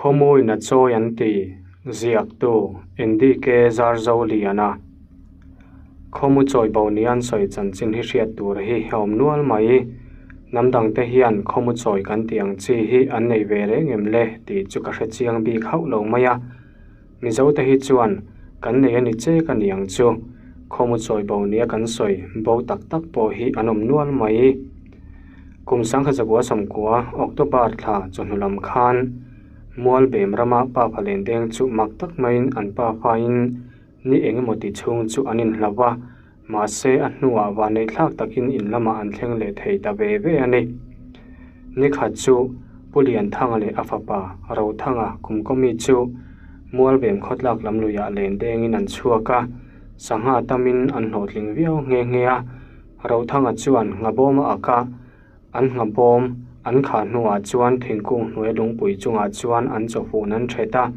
Khawmuin a chawi an ti, ziaktu NDK Zarzoliana. Khawmu chawi bo nia an sawi chanchin hi hriat tur hi a awm nual mai. Hnam dangte hian khawmu chawi kan tih ang chi hi an nei ve reng em le tih chu ka hre chiang bik hauh lo mai a. Mizote hi chuan kan nei a ni che ka ni ang chu. Khawmu chawi bo nia kan sawi bo tak tak pawh hi an awm nual mai. Kum sangkhat zakua sawmkua October thla chawhnu lam khan Mualbem rama pa palen deng chu mak tak maiin an pa fain ni eng emaw ti chhung chu an inhlau a, mahse a hnuah vanneihthlak takin in lamah an thleng leh thei ta ve ve a ni. Nikhat chu Pu Lianthanga leh a fapa Rothanga Kumkawmi chu Mualbem khawtlak lam luiah len dengin an chhuak a, sangha tamin an hlawhtling viau nghe nghe a. Rothanga chuan nghabawm a ak a, an nghabawm an khah hnuah chuan thingkung hnuai lungpui chungah chuan an chawfun an thet a,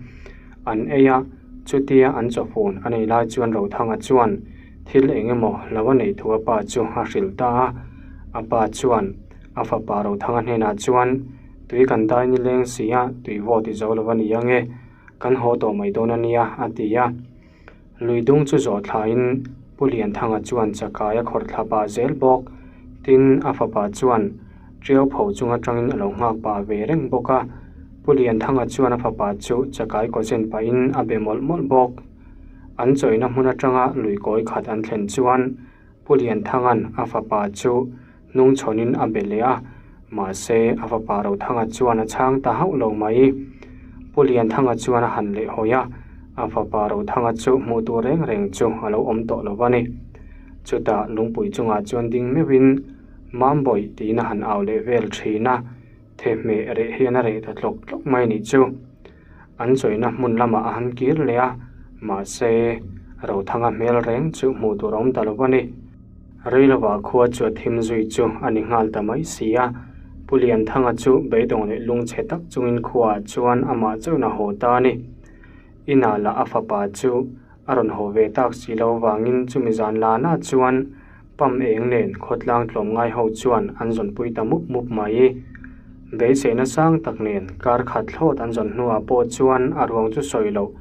an ei a, chutia an chawfun a nei lai chuan Rothanga chuan thil eng emaw lo a neih thu a pa chu a hrilh ta a, a pa chuan a fapa Rothanga hnenah chuan tui kan dai ni leng si a, tui vawt i zo lo a ni ange, kan haw tawh mai dawn a nia a ti a. Lui dung chu zawh thlain Pu Lianthanga chuan chakai a khawrh thla pah zel bawk. Tin, a fapa chuan Tiau pho chung atangin a lo nghak pah ve reng bawk a. Pu Lianthanga chuan a fapa chu chakai kaw zen pahin a be mawlh mawlh bawk. An chawina hmun atanga lui kawi khat an thlen chuan Pu Lianthanga'n a fapa chu hnungchhawnin a be leh a, mahse a fapa Rothanga chuan a chhang ta hauh lo mai. Pu Lianthanga chuan a han lehhawi a, a fapa Rothanga chu hmuh tur reng reng chu a lo awm tawh lo va ni. Chutah lungpui chungah chuan ding meuhin Mambawih tiin a han au leh vel thin a, thehmeh reh hian a reh ta tlawk tlawk mai nih chu. An chawina hmun lamah a han kir leh a, mahse Rothanga hmel reng chu hmuh tur a awm ta lo va ni. Reilovah khua chu a thim zui chu a ni nghal ta mai si a, Pu Lianthanga chu beidawng leh lungchhe tak chungin khuaah chuan amah chauhin a haw ta a ni. Inah lah a fapa chu a rawn haw ve tak si lo vangin chumi zan lana chuan pam eng nen khawtlang tlawmngai ho chuan an zawnpui ta mup mup mai. Beiseina sang tak nen kar khat thlawt an zawn hnuah pawh chuan a ruang chu sawi loh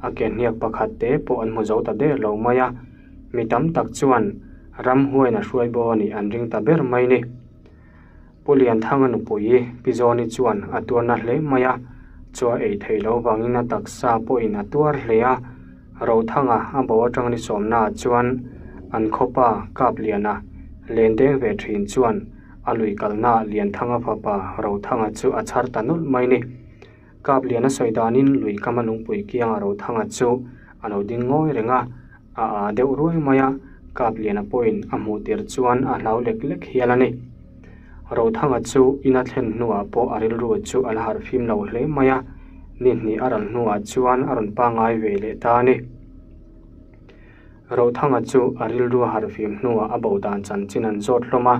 a ke hniak pakhat te pawh an hmu zo ta der lo mai a. Mi tam tak chuan ramhuain a hruai bo a nih an ring ta ber mai ni. Pu Lianthanga nupui Pi Zawni chuan a tuarna hle mai a, chua ei thei lo vangin a taksa pawhin a tuar hle a. Rothanga a bo atang ni sawmnaah chuan an khawpa Kapliana len deng ve thin chuan a lui kalnaah Lianthanga fapa Rothanga chu a chhar ta nawlh mai ni. Kapliana sawi danin lui kama lungpui kianga Rothanga chu a lo ding ngawi reng a, a aa deuh ruai mai a, Kapliana pawhin a hmuh tir chuan a hlau lek lek hial a ni. Rothanga chu ina thlen hnuah pawh a rilru chu a la harh fim lo hle mai a, ni hnih a ral hnuah chuan a rawn pangngai ve leh ta a ni. Rothanga chu a rilru a harh fim hnuah a bo dan chanchin an zawt hlawm a,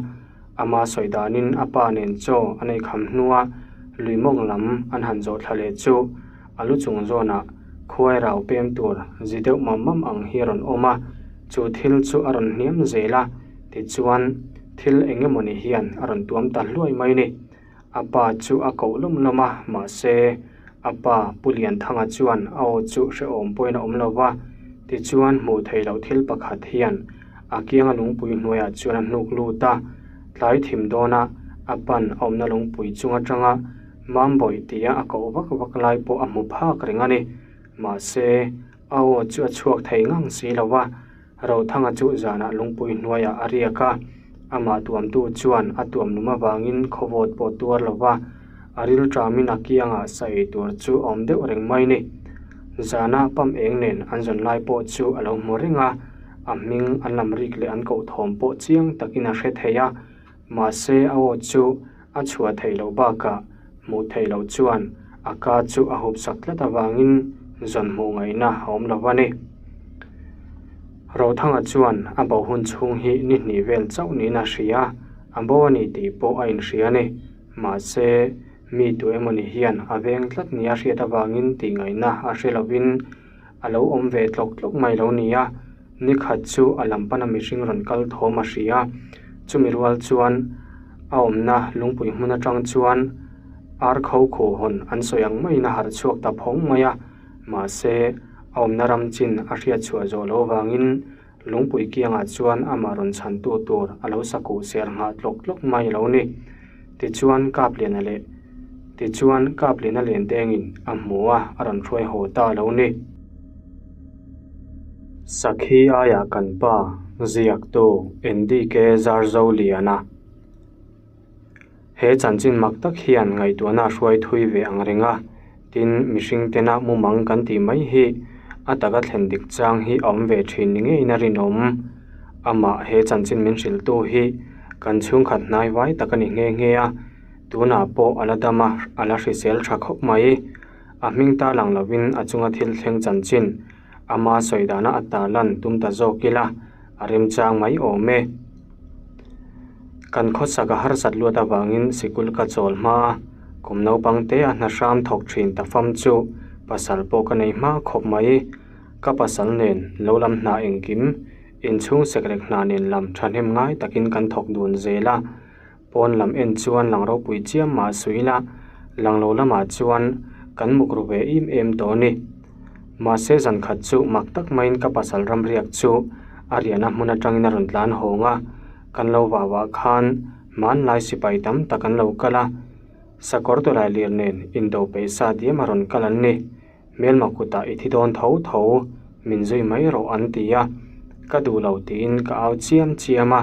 ama sawi danin a pa nen chaw a nei kham hnua lui mawng lam an han zawh thla leh chu a lu chung zawnah khuai rau pem tur zi deuh mam mam ang hi a rawn awm a, chu thil chu a rawn hniam zel a, tichuan thil eng emawni hian a rawn tuam ta hluai mai ni. A pa chu a koh lawm lawm a, mahse a pa Pu Lianthanga chuan a aw chu hrehawm pawhin a awm lo va, tichuan hmuh theih loh thil pakhat hian a kianga lungpui hnuaiah chuan a hnuk lut a, tlai thim dawna a pan a awmna lungpui chung atanga Mambawih tia a koh vak vak lai pawh a hmu phak reng a ni. Mahse a aw chu a chhuak thei ngang si lo va, Rothanga chu zanah lungpui hnuaiah a riak a, amah tuamtu chuan a tuamlum avangin khawvawt pawh tuar lo va, a rilṭamin a kiangah sa ei tur chu a awm deuh reng mai ni. Zana pam eng nen an zawn lai pawh chu a lo hmu reng a, a hming an lam rik leh an koh thawm pawh chiang takin a hre thei a, mahse a aw chu a chhuah theih loh bakah hmuh theih loh chuan a ka chu a hup sak tlat avangin zawn hmuh ngaihna a awm lo va ni. Rothanga chuan a bo hun chhung hi ni hnih vel chauh niin a hria, a bo a ni tih pawh a inhria a ni. Mahse, mi tu emawni hian a veng tlat nia hriat avangin tih ngaihna a hre lovin a lo awm ve tlawk tlawk mai lo ni a, ni khat chu a lam pana mihring rawn kal thawm a hria. Chumi rual chuan a awmna lungpui hmun atang chuan Ar kho khuh hawn an sawi ang maiin a harh chhuak ta phawng mai a, mahse, a awmna ram chin a hriat chhuah zawh loh avangin lungpui kiangah chuan amah rawn chhantu tur a lo sa kuh ser nghah tlawk tlawk mai a lo ni. Tichuan, Kapliana leh Tichuan, Kapliana Lendengin a hmu a, a rawn hruai haw ta a lo ni. Sakhi aiah kan pa ziaktu NDK Zarzoliana. He chanchin mak tak hian ngaihtuahna a hruai thui ve ang reng a, tin mihring tena mumang kan tih mai hi a taka thlen dik chang hi a awm ve thin ni ngeiin a rinawm. Amah he chanchin min hrilhtu hi kan chhungkhat hnai vai tak a ni nghe nghe a, tunah pawh a la dam a, a la hrisel tha khawp mai. A hming ta lang lovin a chunga thil thleng chanchin ama sawi dana a ta lan tum ta zawk ila a remchang mai awm e. Kan khawsak a harsat luat avangin sikul ka chawl hma a, kum naupang te a hna hram thawk thin ta fam chu pasal pawh ka nei hma khawp mai. Ka pasal nen lo lam hna engkim, inchhung sekrek hna nen lam thahnem ngai takin kan thawk dun zel a. Pawn lam en chuan lang ropui chiam mah suih ila, lang lo lamah chuan kan muk ru ve em em tawh a ni. Mahse zan khat chu mak tak maiin ka pasal ramriak chu a riahna hmun atangin a rawn tlan hawng a, kan lo vah vah khan hmanlai sipai tam tak an lo kal a, sakawr tawlai lir nen indo peih sa diam a rawn kal an ni. Hmelma kutah i thi dawn tho tho, min zui mai rawh an ti a, ka duh lo tiin ka au chiam chiam a,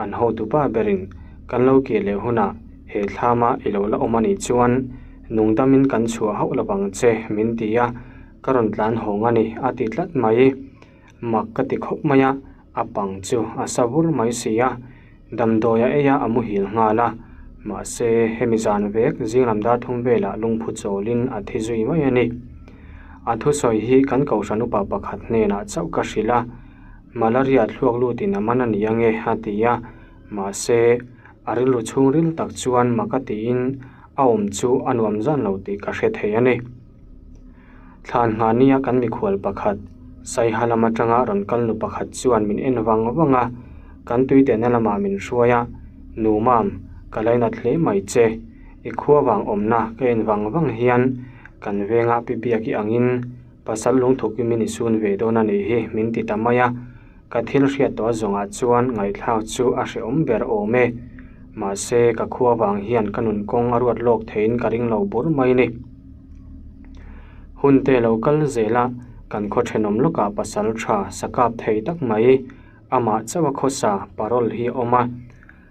an hotupa berin kan lo kir leh hunah he thlama i lo la awm a nih chuan nungdamin kan chhuah hauh lo vang che min ti a, ka rawn tlan hawng a ni a ti tlat mai. Mak ka ti khawp mai a, a pang chu a sa vur mai si a, damdawi a ei a a muhil nghal a, mahse hemi zan vek zinglam dar thum velah lungphu chawlin a thi zui mai a ni. A thusawi hi kan kohhran upa pakhat hnenah chauh ka hrilh a, malaria thluak lutin a man a ni ange a ti a, mahse a rilru chhungril tak chuan mak a tiin a awm chu a nuam zan lo tih ka hre thei a ni. Thlan nghahnia kan mikhual pakhat, Saiha lam atanga rawn kal nu pakhat chuan min en vang vang a, kan tuitehna lamah min hruai a, Nu Mam, ka lainat hle mai che, i khua vang awmna ka en vang vang hian kan venga pi biak i angin pasal lungthuk i min i sun ve dawn a nih hi min ti ta mai a, ka thil hriat tawh zawngah chuan ngaihthlak chu a hrehawm ber awm e. Mahse, ka khua vang hian ka nun kawng a ruat lawk theiin ka ring lo bur mai ni. Hun te lo kal zel a, kan khaw thenawm lawkah pasal tha sa kap thei tak mai, amah chauh a khawsa parole hi a awm a.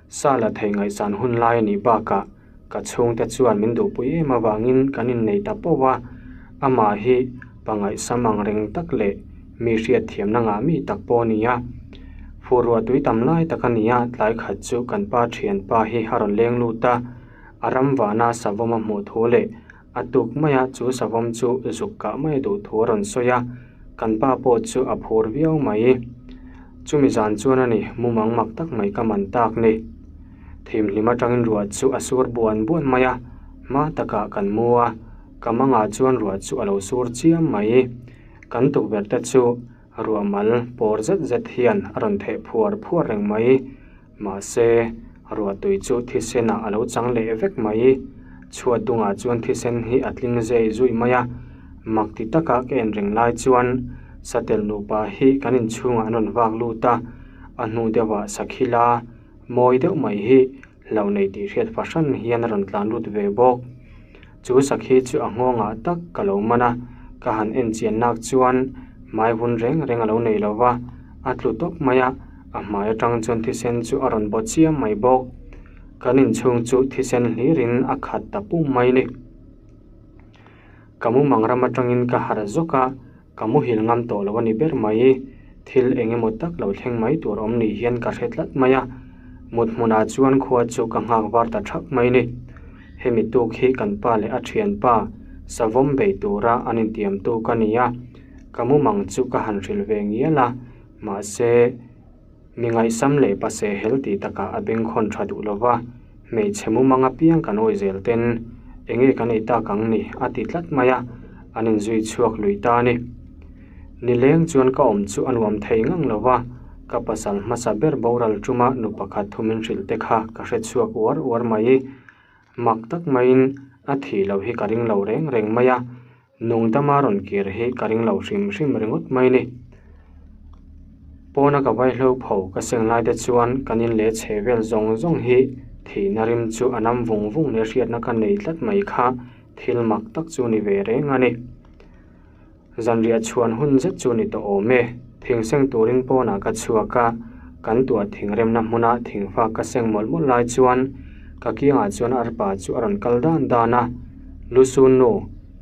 Sa la thei ngaihsan hun lai a nih bakah ka chhungte chuan min duhpui em avangin kan innei ta pawh a, amah hi pangaihsam ang reng tak leh mi hriatthiamna ngah mi tak pawh a ni a. Fur ruah tui tam lai tak a ni a, tlai khat chu kan pa thianpa hi a rawn leng lut a. A ram vana savawm a hmuh thu leh a tuk maia chu savawm chu zuk kah mai a duh thu a rawn sawi a, kan pa pawh chu a phur viau mai. Chumi zan chuan a ni mumang mak tak mai ka man tak ni. Thimhlim atangin ruah chu a sur buan buan mai a, hma takah kan mu a, ka mangah chuan ruah chu a lo sur chiam mai. Kan tukverh te chu ruah mal pawr zet zet hian a rawn theh phuar phuar reng mai. Mahse, ruahtui chu thisenah a lo chang leh vek mai. Chhuat dungah chuan thisen hi a tling zei zui mai a, mak ti taka ka en reng lai chuan satel nupa hi kan inchhungah an rawn vak lut a, a hnu deuhah sakhila mawi deuh mai hi hlauh nei tih hriat fahran hian a rawn tlan lut ve bawk. Chu sakhi chu a nghawngah tak ka lo man a, ka han en chian nak chuan hmai vun reng reng a lo nei lo va, a tlu tawp mai a, a hmai atang chuan thisen chu a rawn baw chiam mai bawk. Kan inchhung chu thisen hlirin a khat ta pum mai ni. Ka mumang ram atangin ka harh zawk a, ka muhil ngam tawh lo a ni ber mai. Thil eng emaw tak lo thleng mai tur awm ni hian ka hre tlat mai a, mut hmunah chuan khua chu ka nghak var ta thap mai ni. Hemi tuk hi kan pa leh a thianpa savawm bei tura an intiam tuk a ni a, ka mumang chu ka han hrilh ve ngial a, mahse Mi ngaihsam leh pase hel tih takah a bengkhawn tha duh lova, hmeichhe mumang apiang kan awi zel ten enge kan ei tak ang ni a ti tlat mai a, an inzui chhuak lui ta a ni. Nileng chuan ka awm chu a nuam thei ngang lova, ka pasal hmasa ber boral tuma nu pakhat thu min hrilh te kha ka hre chhuak uar uar mai. Mak tak maiin A thih loh hi ka ring lo reng reng mai a, nung dama rawn kir hi ka ring lo hrim hrim ringawt mai ni. Pawna ka vaihlo pho ka seng lai te chuan kan in leh chhe vel zawng zawng hi thihna rim chu a nam vung vung leh hriatna ka nei tlat mai kha thil mak tak chu ni ve reng a ni. Zanriah chhuan hun zet chu ni tawh awm e. Thing seng turin pawnah ka chhuak a, kan tuah thing remna hmuna thingfak ka seng mawlh mawlh lai chuan ka kiangah chuan arpa chu a rawn kal dan dan a, Lusun nu,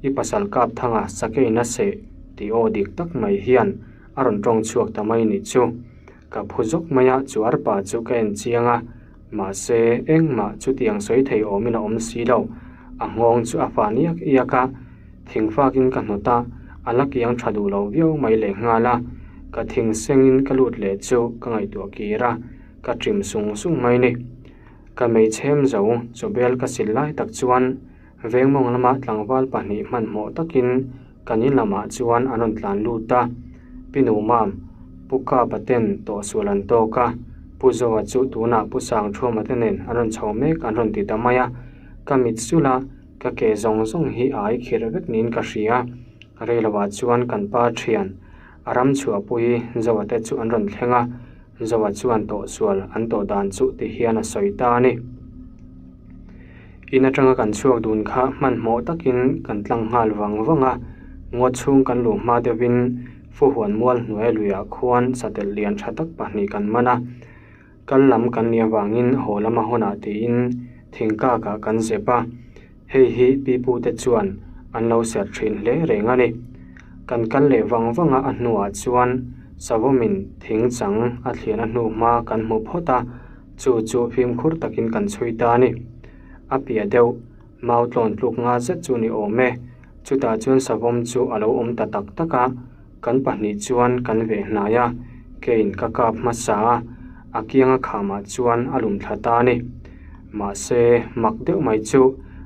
i pasal kap thanga sakei na seh tih aw dik tak mai hian a rawn tawng chhuak ta mai nih chu. Ka phu zawk mai a, chu arpa chu ka en chiang a, mahse engmah chutiang sawi thei awmin a awm si lo. A nghawng chu a fan iak iak a, thing fakin ka hnawt a, a la kiang tha duh lo viau mai lehnghal a. Ka thing sengin ka lut leh chu ka ngaihtuah kir a, ka ṭim sung sung mai ni. Ka meichhem zo chawbel ka sil lai tak chuan Vengmawng lama tlangval pahnih hmanhmawh takin kan in lamah chuan an rawn tlan lut a, Pi Numam, Pu Kapa ten tawhsual an tawk a, Pu Zoa chu tunah Pu Sangthuama te nen an rawn chho mek an rawn ti ta mai a, ka mit sulh a, ka ke zawng zawng hi a ai khirh vek niin ka hria. Reiloah chuan kan pa thian a ram chhuahpui Zoa te chu an rawn thleng a, Zoa chuan tawhsual an tawh dan chu ti hian a sawi ta a ni. In atanga kan chhuak dun kha hmanhmawh takin kan tlang nghal vang vang a, ngaw chhung kan luh hma deuhin Fuhuan mual hnuai luiah khuan satel lian tha tak pahnih kan man a, kal lam kan nih avangin haw lama hawnah tiin thingkakah kan zep a, hei hi pipute chuan an lo serh thin hle reng a ni. Kan kal leh vang vang a, a hnuah chuan savawmin thing chang a thlian a hnu hma kan hmu phawt a, Chu chu fimkhur takin kan chhui ta a ni. A piah deuh, mau tlawn tluk nga zet chu ni awm e. Chutah chuan savawm chu a lo awm ta tak tak a, kan pahnih chuan kan veh hnai a, kein ka kap hmasa a, a kianga khamah chuan a lum thla ta a ni. Mahse, mak deuh mai chu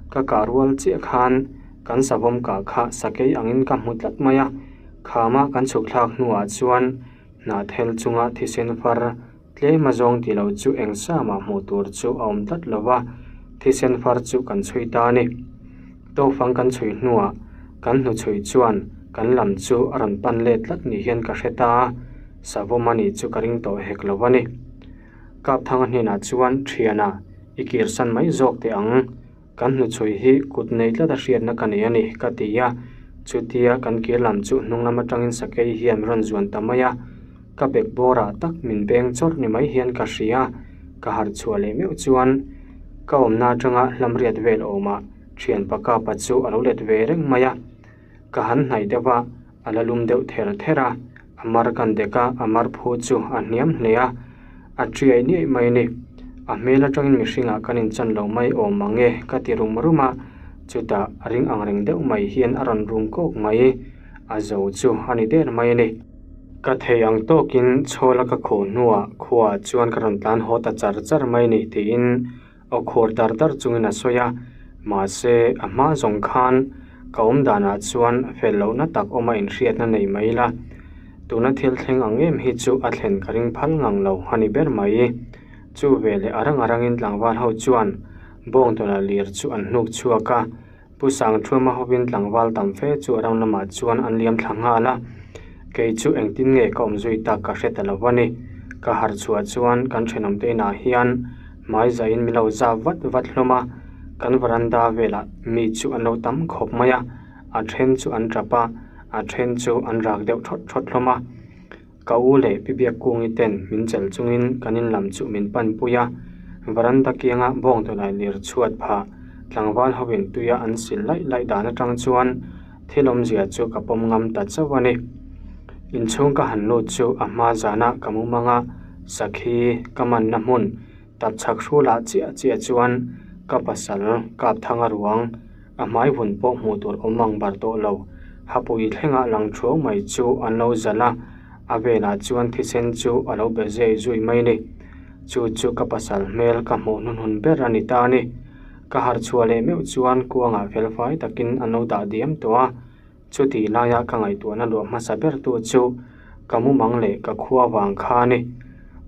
ka kah rual chiah khan kan savawm kah kha sakei angin ka hmu tlat mai a, khama kan chhuk thlak hnuah chuan hnahthel chunga thisen far Tlem a zawng tih loh chu eng sa mah hmuh tur chu a awm tlat lo va, thisen far chu kan chhui ta a ni. Tawkfang kan chhui hnuah kan hnuchhui chuan kan lam chu a rawn pan let tlat ni hian ka hre ta a, savawm a nih chu ka ring tawh hek lo a ni. Kapthanga hnenah chuan, Thiana, i kirsan mai zawk teh ang. Kan hnuchhui hi kut nei tlat a hriatna ka nei a ni, ka ti a. Chutia kan kir lam chu hnung lam atangin sakei hian rawn zuan ta mai a. Ka bek bawrah tak min beng chawrh ni mai hian ka hria. Ka harh chhuah leh meuh chuan ka awmna atanga hlamriat vel awmah thianpa kapa chu a lo let ve reng mai a. Ka han hnaih deuh a, a la lum deuh ther ther a, a mar kan dek a, a mar phu chu a hniam hle a, a chiai niaih mai a ni. A hmel atangin mihringah kan inchan lo mai awm mang e ka ti rum rum a, chutah a ring ang reng deuh mai hian a rawn rum kawk mai, a zo chu a ni der mai a ni. Ka thei ang tawkin chhawla ka khuh hnuah khuaah chuan ka rawn tlan haw ta char char mai ni tiin Aw khur dar dar chungin a sawi a, mahse a hma zawng khan ka awm danah chuan fel lohna tak awma inhriatna nei mai ila, tuna thil thleng ang em hi chu a thlen ka ring phal ngang lo a ni ber mai. Chu veleh a rang a rangin tlangval ho chuan bawngtawla lir chu an hnuk chhuak a, Pu Sangthuama hovin tlangval tam fe chu a ram lamah chuan an liam thla nghal a, kei chu engtin nge ka awm zui tak ka hre ta lo a ni. Ka harh chhuah chuan kan thenawmte inah hian hmai zaiin min lo zap vat vat hlawm a, kan varanda velah mi chu an lo tam khawp mai a, a then chu an tap a, a then chu an rak deuh thawt thawt hlawm a. Ka u leh Pi Biakkungi ten min chelh chungin kan in lam chu min panpui a, varanda kianga bawngtawlai lir chhuat phah tlangval hovin tuia an sil laih laih dan atang chuan thil awmzia chu ka pawm ngam ta chauh a ni. Inchhung ka han lut chu a hma zana ka mumanga sakhi ka manna hmun Tapchhak hrulah chiah chiah chuan ka pasal Kapthanga ruang a hmai vun pawh hmuh tur awm ang bar tawh lo. Hapui thlengah lang thuau mai chu an lo zalh a, a velah chuan thisen chu a lo be zui zui mai ni. Chu chu ka pasal hmel ka hmuh hnuhnun ber a ni ta a ni. Ka harh chhuah leh meuh chuan kuangah felfai takin an lo dah diam tawh a. Chutih laia ka ngaihtuahna luah hmasa bertu chu ka mumang leh ka khua vang kha a ni.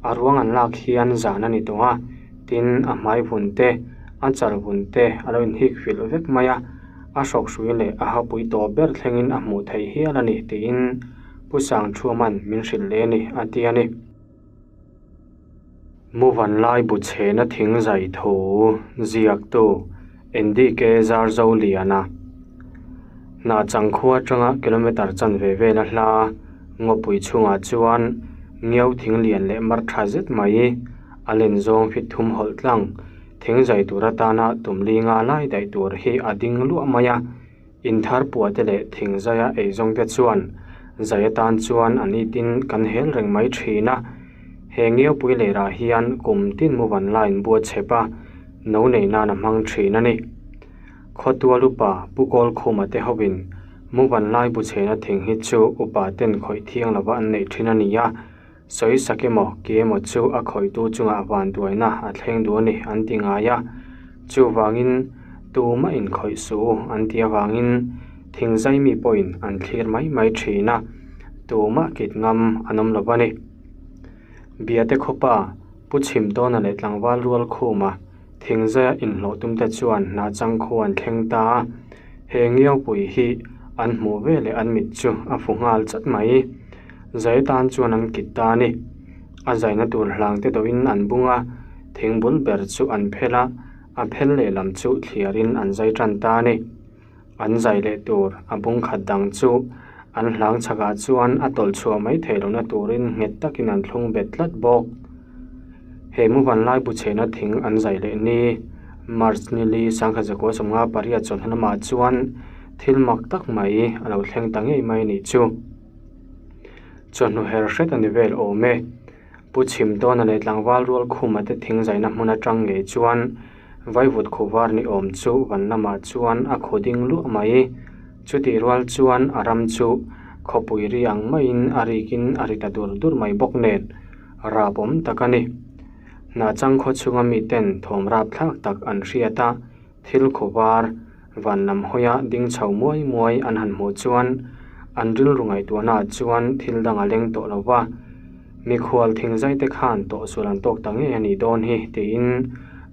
A ruang an lak hian zan a ni tawh a, tin a hmai vun te, A chal vun te a lo inhik filh vek mai a, a hrawk hrui leh a hapui tawp ber thlengin a hmuh theih hial a ni tiin Pu Sangthuama'n min hrilh leh a ni, a ti a ni. Muvanlai bu chhehna thing zai thu ziaktu NDK Zarzoliana Hnah chang khua atanga kilometre chanve vela hla ngawpui chhungah chuan ngiau thing lian leh mar tha zet mai a len zawng fit thum hawlh tlang thing zai tur atana tum li nga lai daih tur hi a ding luah mai a. Inthar puahte leh thing zaia eizawngte chuan zai atan chuan an itin kan hel reng mai thin a. He ngiaupui lerah hian kum tin muvan line bua chhep a, no nei nan a hmang thin a ni. Khawtual upa Pu Kawlkhuma te hovin muvan lai bu chhehna thing hi chu upa ten khawih thiang lova an neih thin a ni a, sawi sak emaw ke emaw chu a khawihtu chungah vanduaina a thleng duh a ni an ti ngai a, chuvangin tumah inkhawih suh u an ti avangin thingzai mi pawhin an thlir mai mai thin a, tumah kit ngam an awm lo a ni. Biate khawpa Pu Chhimtawna leh tlangval rual khuma thingzaia inhlawh tumte chuan hnah chang khu an thleng ta a, he ngiaupui hi an hmuh veleh an mit chu a fu nghal chat mai. Zai tan chuan an kit ta a ni. A zaina tur hlang te deuhin an bung a, thing bul ber chu an phel a, a phel lehlam chu thliarin an zai tan ta a ni. An zai leh tur a bung khat dang chu an hlang chhakah chuan a tawlh chhuah mai theih lohna turin nghet takin an thlung bet tlat bawk. He muvan lai bu chhehna thing an zai leh ni March ni li sangkhat zakua sawmnga pariat chawlhna lamah chuan thil mak tak mai a lo thleng ta ngei mai a nih chu. Chawhnu her hret a ni vel awm e. Pu Chhimtawna leh tlangval rual khuma te thing zaina hmun atang ngei chuan vaivut khuvar ni awm chu van lamah chuan a khaw ding luah mai. Chutih rual chuan a ram chu khawpui ri ang maiin a rikin a ri ta dur dur mai bawk nen rap awm tak a ni. Hnah chang khaw chhunga miten thawm rap thlak tak an hriat a, Thil khuvar van lam hawia ding chho muai muai an han hmuh chuan an rilru ngaihtuahnaah chuan thil dang a leng tawh lo va, mikhual thingzai te khan tawhsual an tawk ta ngei a nih dawn hi tiin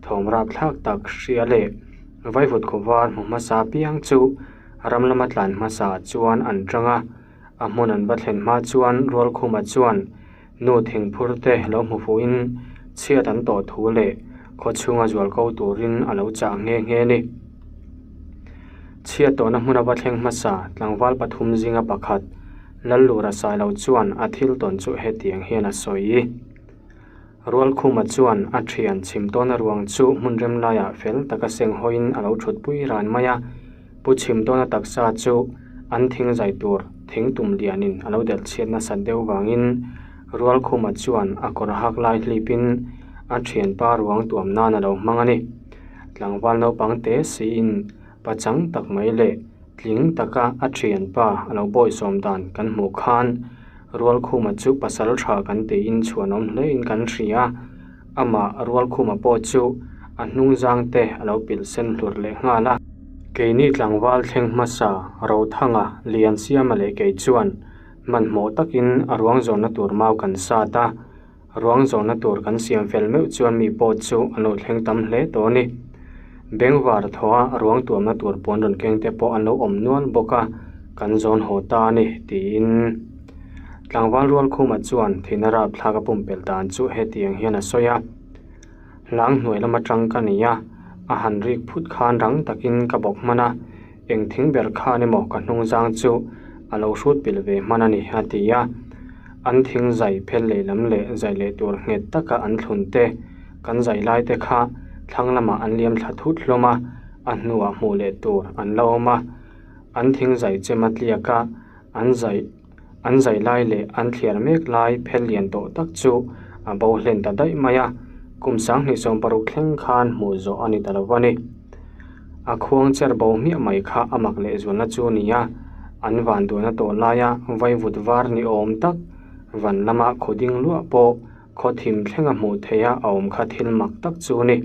thawm rapthlak tak hria leh vaivut khuvar hmu hmasa piang chu ram lama tlan hmasa chuan an tang a, a hmun an va thlen hma chuan Rualkhuma chuan Nu thingphur te lo hmu fuhin chhiat an tawh thu leh khaw chhunga zual ko turin a lo chah nghe nghe a ni. Chhiat tawhna hmun ava thleng hmasa tlangval pathum zinga pakhat Lallura Sailo chuan a thil tawn chu hetiang hian a sawi. Rualkhuma chuan a thian chhim tawna ruang chu hmun rem laiah fel taka seng hawiin a lo thutpui ran mai a. Pu chhim tawna taksa chu an thing zai tur thing tum lianin a lo delh chhiat nasat deuh vangin Rualkhuma chuan a kawr hak lai hlipin a thianpa ruang tuam nan a lo hmang a ni. Tlangval naupang te siin pachang tak mai leh tling taka a thianpa a lo bawisawm dan kan hmuh khan Rualkhuma chu pasal tha kan tiin chhuanawm hlein kan hria a, amah Rualkhuma pawh chu a hnung zang te a lo pilh sen hlur leh nghal a. Keini tlangval thleng hmasa Rothanga, Liansiama leh kei chuan hmanhmawh takin a ruang zawnna tur mau kan sat a, Ruang zawnna tur kan siam fel meuh chuan mi pawh chu an lo thleng tam hle tawh a ni. Bengvar thaw a ruang tuamna tur puan rawn keng te pawh an lo awm nual bawk a, kan zawn haw ta a ni, tiin Tlangval Rualkhuma chuan thihna rapthlak a pumpelh dan chu hetiang hian a sawi a. Hlang hnuai lam atang ka ni a, a han rik phut khan rang takin ka bawk hman a, Eng thing ber khan emaw ka hnung zang chu a lo hrut pilh ve hman a ni, a ti a. An thing zai phel lehlam leh zai leh tur nghet taka an thlun te, kan zai lai te kha thlang lamah an liam thla thut hlawm a, a hnuah hmuh leh tur an la awm a. An thing zai chem a tliak a, an zai an zai lai leh an thliar mek lai phel lian tawh tak chu a bo hlen ta daih mai a, kum 2016 thleng khan hmuh zawh a ni ta lo va ni. A khuang cher bo hmiah mai kha a mak leh zualna chu a ni a, an van duhna tawh laia vaivut var ni awm tak van lama khaw ding luah pawh khaw thim thlenga hmuh theiha a awm kha thil mak tak chu a ni.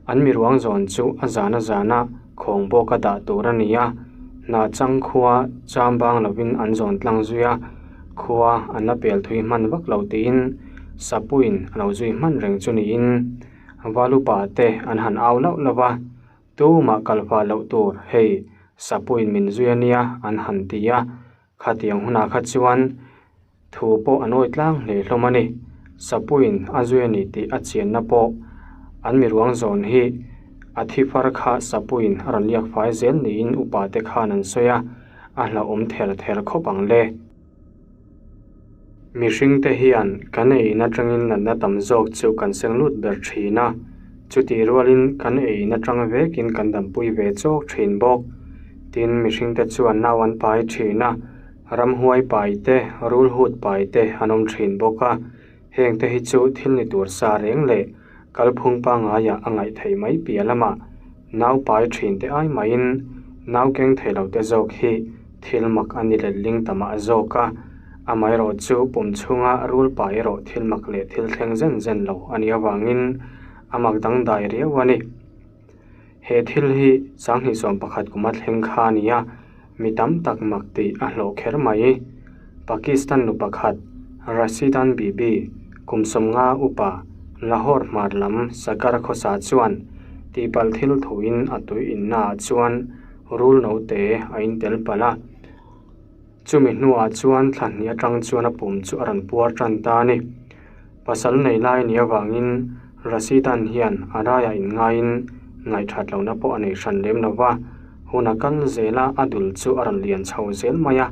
An miruang zawn chu a zan a zana khawng bawka dah tur a ni a, hnah chang khua cham bang lovin an zawn tlang zui a, khua an la pel thui hman vak lo tiin Sapuiin a lo zui hman reng chu niin. Valupa te an han au lauh lauh a, Tumah kal fah loh tur, hei Sapuiin min zui a nia an han ti a, khatiang hunah kha chuan thu pawh an awi tlang hle hlawm a ni. Sapuiin a zui a ni tih a chianna pawh an miruang zawn hi a thi far kha Sapuiin a rawn liak fai zel niin upa te khan an sawi a, a hlauhawm ther ther khawp ang le. Mihringte hian kan eiin atangin natna tam zawk chu kan seng lut ber thin a, chutih rualin kan eiin atang vekin kan dampui ve chawk thin bawk. Tin, mihringte chuan nau an pai thin a, ramhuai pai te, rulhut pai te an awm thin bawk a, hengte hi chu thil ni tur sa reng leh kalphung pangaiah a ngaih theih mai piah lamah nau pai thin te ai maiin nau keng thei lo te zawk hi thil mak a ni letling ta mah zawk a, amaherawh chu pum chhunga rul pai erawh thil mak leh thil thleng zen zen lo a nih avangin a mak dangdai riau a ni. He thil hi sanghnih 11 kuma thleng kha a ni a, mi tam tak mak tih a hlawh kher mai. Pakistan nu pakhat Rashidan Bibi kum 50 upa Lahore hmar lam Sagar khawsa chuan tihpalh thil thuin a tui innaah chuan rul note a intel palh a. Chumi hnuah chuan thla hnih atang chuan a pum chu a rawn puar tan ta a ni. Pasal nei lai nih avangin Rasidan hian a raiah inngaiin ngaihthat lohna pawh a nei hran lem lo va, hun a kal zel a, a dul chu a rawn lian chho zel mai a,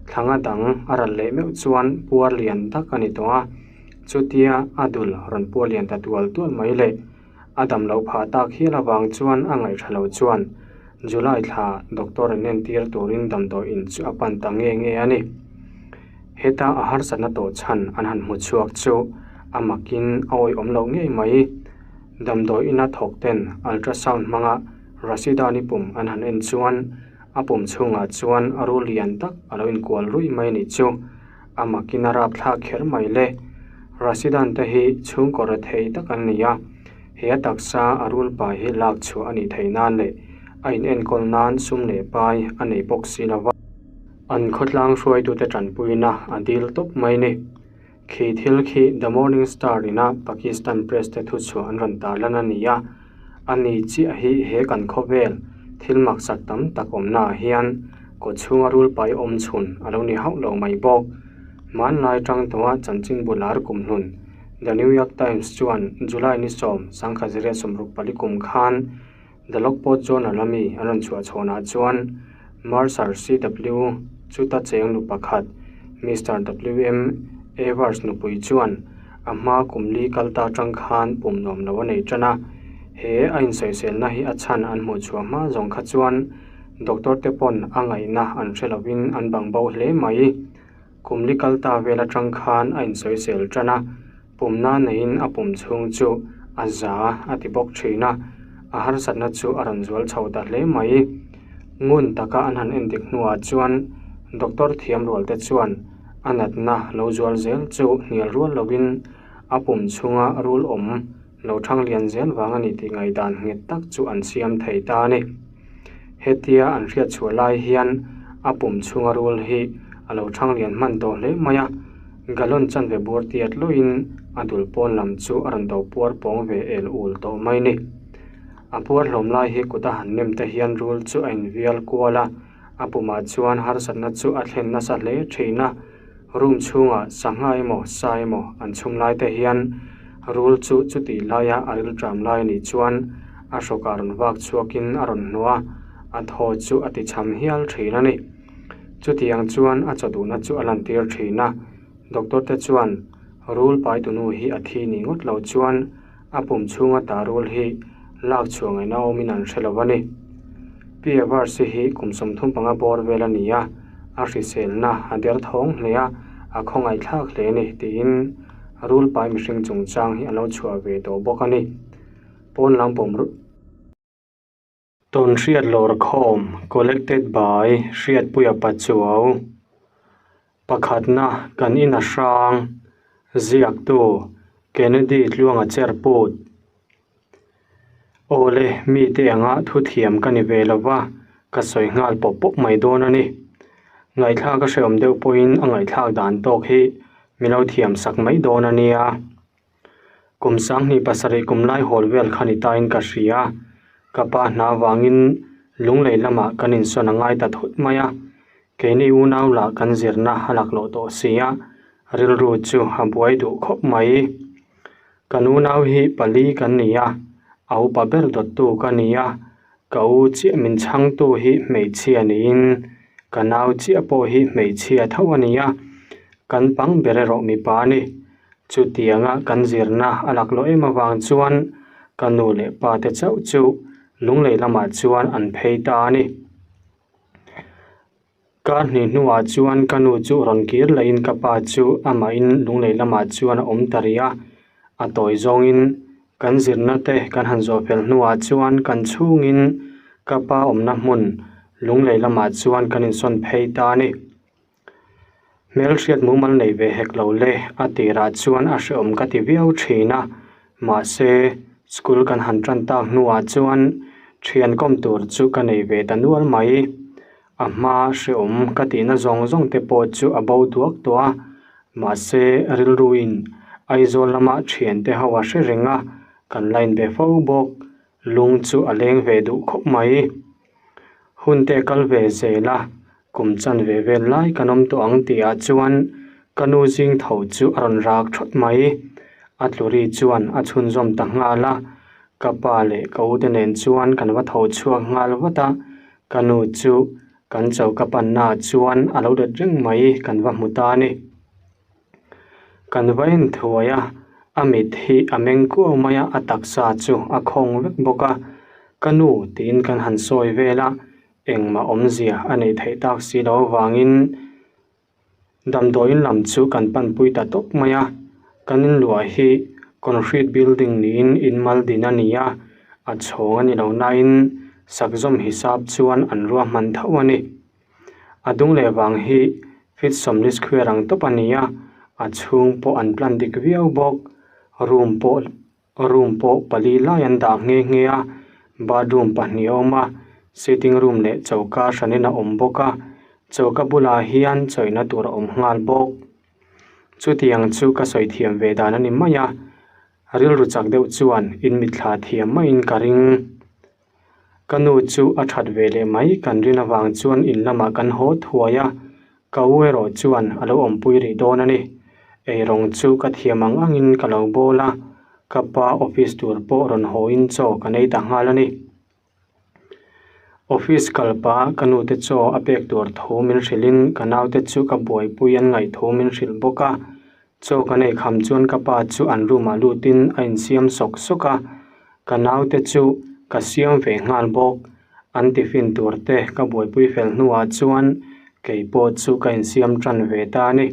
thlanga dang a ral leh meuh chuan puar lian tak a ni tawh a, chutia a dul rawn puar lian ta tual tual mai le. A dam loh phah tak hial avang chuan a ngaihṭha lo chuan July thla doctor an entir turin damdawi in chu a pan ta nge nge a ni. Heta a harsatna tawh chhan an han hmu chhuak chu a makin a awihawm loh ngei mai. Damdawi ina thawk ten ultrasound hmanga Rasidani pum an han en chuan a pum chhungah chuan a rul lian tak a lo inkual ruih mai nih chu. A makin a rapthlak kher mai le. Rasidan te hi chhungkaw rethei tak an ni a, he a taksa a rul pai hi lak chhuah a nih theih nan leh a in enkawl nan sum leh pai a nei bawk si lo va. An khawtlang hruaitute tanpuina a dil tawp mai ni. Khi thil khi The Morning Star ina Pakistan Press te thuchhuah an rawn tarlan a ni a, a ni chiah hi he kan khawvel thil maksak tam tak awmnaah hian Kaw chhunga rul pai awm chhun a lo ni hauh lo mai bawk. Hmanlai tang tawha chanchin bu lar kum hlun The New York Times chuan July ni 10, 1964 kum khan The Lockport Journal a mi an rawn chhuah chhawnah chuan Mercer CW chuta cheng nu pakhat Mister WM Evers nupui chuan a hma kum li kal ta tang khan pum nuam lo a nei tan a, he a insawiselna hi a chhan an hmuh chhuah hma zawng kha chuan Doctor te pawn a ngaihna an hre lovin an bang bo hle mai. Kum li kal ta vel atang khan a insawisel tan a, pumna neiin a pum chhung chu a za a ti bawk thin a, a harsatna chu a rawn zual chho ta hle mai. Ngun taka an han endik hnuah chuan doctor thiam rual te chuan a natna lo zual zel chu hnial rual lovin a pum chhunga rul awm lo thang lian zel vang a ni tih ngaihdan nghet tak chu an siam thei ta a ni. Hetia an hriat chhuah lai hian a pum chhunga rul hi a lo thang lian hman tawh hle mai a, gallon chanve bur tiat luiin a dul pawn lam chu a rawn do puar pawng ve el ul tawh mai a ni. A puar hlawm lai hi kut a han nem te hian rul chu a invial kual a, a pumah chuan harsatna chu a thlen nasa hle thin a. Room chhungah sangha emaw sa emaw an chhum lai te hian rul chu chutih laia a rilṭam lai anih chuan a hrawkah rawn vak chhuakin a rawn hnuh a, a thaw chu a ti cham hial thin a ni. Chutiang chuan a chaw duhna chu a lantir thin a, doctor te chuan rul paitunu hi a thi nih ngawt lo chuan a pum chhunga ta rul hi lak chhuah ngaihna awmin an hre lo a ni. Pi Evers-i hi kum 35 bawr vel a ni a, a hriselna a der thawng hle a, a khawngaihthlak hle a ni tiin rul pai mihring chungchang hi a lo chhuah ve tawh bawk a ni. Pawn lam pawm Tawn hriat lawr khawm Collected by Hriatpuia Pachuau Pakhatna kan in a hrang Ziaktu Kennedy Tluanga Cherput Awle mite anga thuthiam ka ni ve lova ka sawi nghal pawp pawp mai dawn a ni. Ngaihthlak a hrehawm deuh pawhin a ngaihthlak dan tawk hi mi lo thiam sak mai dawn a nia. Kum 27 kum lai hawl vel kha ni tain ka hria. Ka pa hna vangin Lunglei lamah kan insawn a ngai ta thut mai a. Keini unau lah kan zirna a laklawh tawh si a, rilru chu a buai duh khawp mai. Kan unau hi pali kan ni a, a upa ber dawttu ka ni a, ka u chiah min chhangtu hi hmeichhia niin ka nau chiah pawh hi hmeichhia tho a ni a, kan pang ber erawh mipa a ni. Chutianga kan zirna a laklawh em avang chuan ka nu leh pa te chauh chu Lunglei lamah chuan an phei ta a ni. Kar hnih hnuah chuan ka nu chu rawn kir lahin ka pa chu amahin Lunglei lamah chuan a awm ta rih a, a tawi zawngin kan zirna te kan han zawh fel hnuah chuan kan chhungin ka pa awmna hmun Lunglei lamah chuan kan insawn phei ta a ni. Hmelhriat mumal nei ve hek lo le, a tirah chuan a hrehawm ka ti viau thin a, mahse school kan han tan tak hnuah chuan thian kawm tur chu ka nei ve ta nual mai. A hma hrehawm ka tihna zawng zawng te pawh chu a bo duak tawh a, mahse rilruin Aizawl lama thian te ho a hre reng a, kan la inbe fo bawk, lung chu a leng ve duh khawp mai. Hun te kal ve zel a, kum chan ve vel lai kan awm tawh ang tih ah chuan ka nu zing tho chu a rawn rak thawt mai. A tluri chuan a chhunzawm ta nghal a, ka pa leh ka u te nen chuan kan va tho chhuak nghal vat a, ka nu chu kan choka panna ah chuan a lo let reng mai kan va hmu ta a ni. Kan va en thuai a, a mit hi a meng kuau mai a, a taksa chu a khawng vek bawk a, ka nu tiin kan han sawi vel a, engmah awmzia a neih theih tak si loh avangin damdawiin lam chu kan panpui ta tawp mai a, kan inluah hi concrete building niin in mal din a ni a, a chhawng a ni lo nain sakzawm hisap chuan an ruahman tho a ni. A dung leh vang hi feet 40 square ang tawp a ni a, a chhung pawh an plan dik viau bawk. Room pawh room pawh pali lai an dah nghe nghe a, bathroom pahnih a awm a, sitting room leh choka hranin a awm bawk a, choka bulah hian chawihna tur a awm nghal bawk. Chutiang chu ka sawi thiam ve dan a ni mai a, rilru chak deuh chuan in mitthla thiam maiin ka ring. Ka nu chu a that ve leh mai kan rin avang chuan in lamah kan haw thuai a, ka u erawh chuan a lo awmpui rih dawn a ni. Eirawng chu ka thiam ang angin ka lo bawl a, ka pa office tur pawh rawn hawin chaw ka nei ta nghal a ni. Office kal pah ka nu te chaw a pek tur thu min hrilhin ka naute chu ka buaipui an ngaih thu min hrilh bawk a, Chaw kan ei kham chuan ka pa chu an room ah lutin a insiam sawk sawk a, ka naute chu ka siam ve nghal bawk. An tiffin tur te ka buaipui fel hnuah chuan kei pawh chu ka insiam tan ve ta a ni.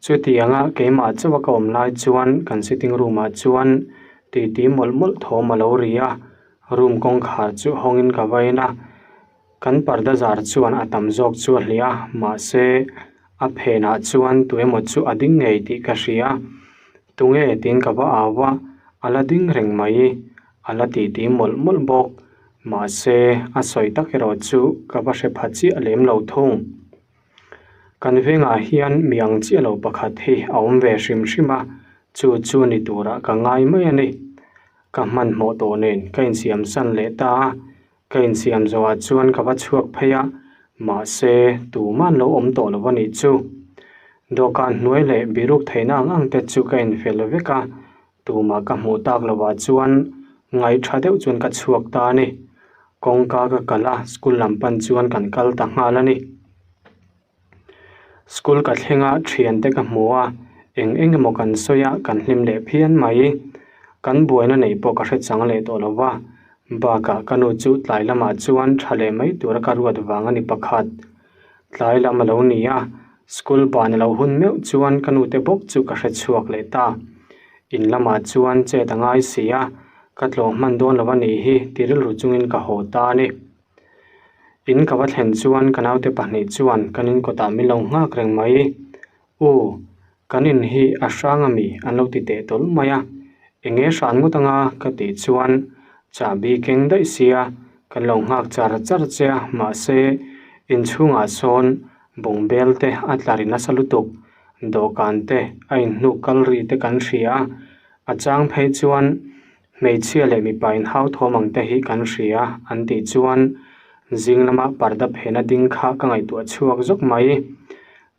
Chutianga keimah chauha ka awm lai chuan kan sitting room ah chuan titi mawlh mawlh thawm a lo ri a, room kawngkhar chu hawngin ka va en a. Kan parda zar chuan a tam zawk chu a hliah a, mahse a phenah chuan tuemaw chu a ding ngei tih ka hria. Tunge tiin ka va au a, a la ding reng mai, a la titi mawlh mawlh bawk. Mahse a sawi tak erawh chu ka va hre pha chiah lem lo thung. Kan vengah hian mi ang chiah lo pakhat hi a awm ve hrim hrim a, chu chu ni turah ka ngai mai a ni. Ka hmanhmawh tawh nen ka insiam san leh ta a, Ka insiam zawhah chuan ka va chhuak phei a, mahse tuman lo awm tawh lo a nih chu. Dawhkan hnuai leh biruk theihna ang ang te chu ka infel vek a, tumah ka hmuh tak lovah chuan ngaih tha deuh chuan ka chhuak ta a ni. Kawngka ka kal a, school lam pan chuan kan kal ta nghal a ni. School ka thleng a, thiante ka hmu a, eng eng emaw kan sawi a, kan hlim leh phian mai. Kan buaina neih pawh ka hre chang leh tawh lo va, bakah ka nu chu tlai lamah chuan tha leh mai tura ka ruat vang a ni pakhat. Tlai lam a lo ni a, school ban a lo hun meuh chuan ka nute bawk chu ka hre chhuak leh ta. In lamah chuan chet a ngai si a, ka tlawh hman dawn lo a nih hi ti rilru chungin ka haw ta a ni. In ka va thlen chuan ka naute pahnih chuan kan in kawtah min lo nghak reng mai. U, kan in hi a hrang a mi an lo ti teh tawlh mai a, eng nge hran ngawt anga ka tih chuan chahbi keng daih sia kan lo nghak char char che a, mahse inchhungah sawn bungbel te a tla ri nasa lutuk, dawhkan te a inhnuk kal ri te kan hria a. A chang phei chuan hmeichhia leh mipa inhau thawm ang te hi kan hria an tih chuan zing lama parda phena ding kha ka ngaihtuah chhuak zawk mai.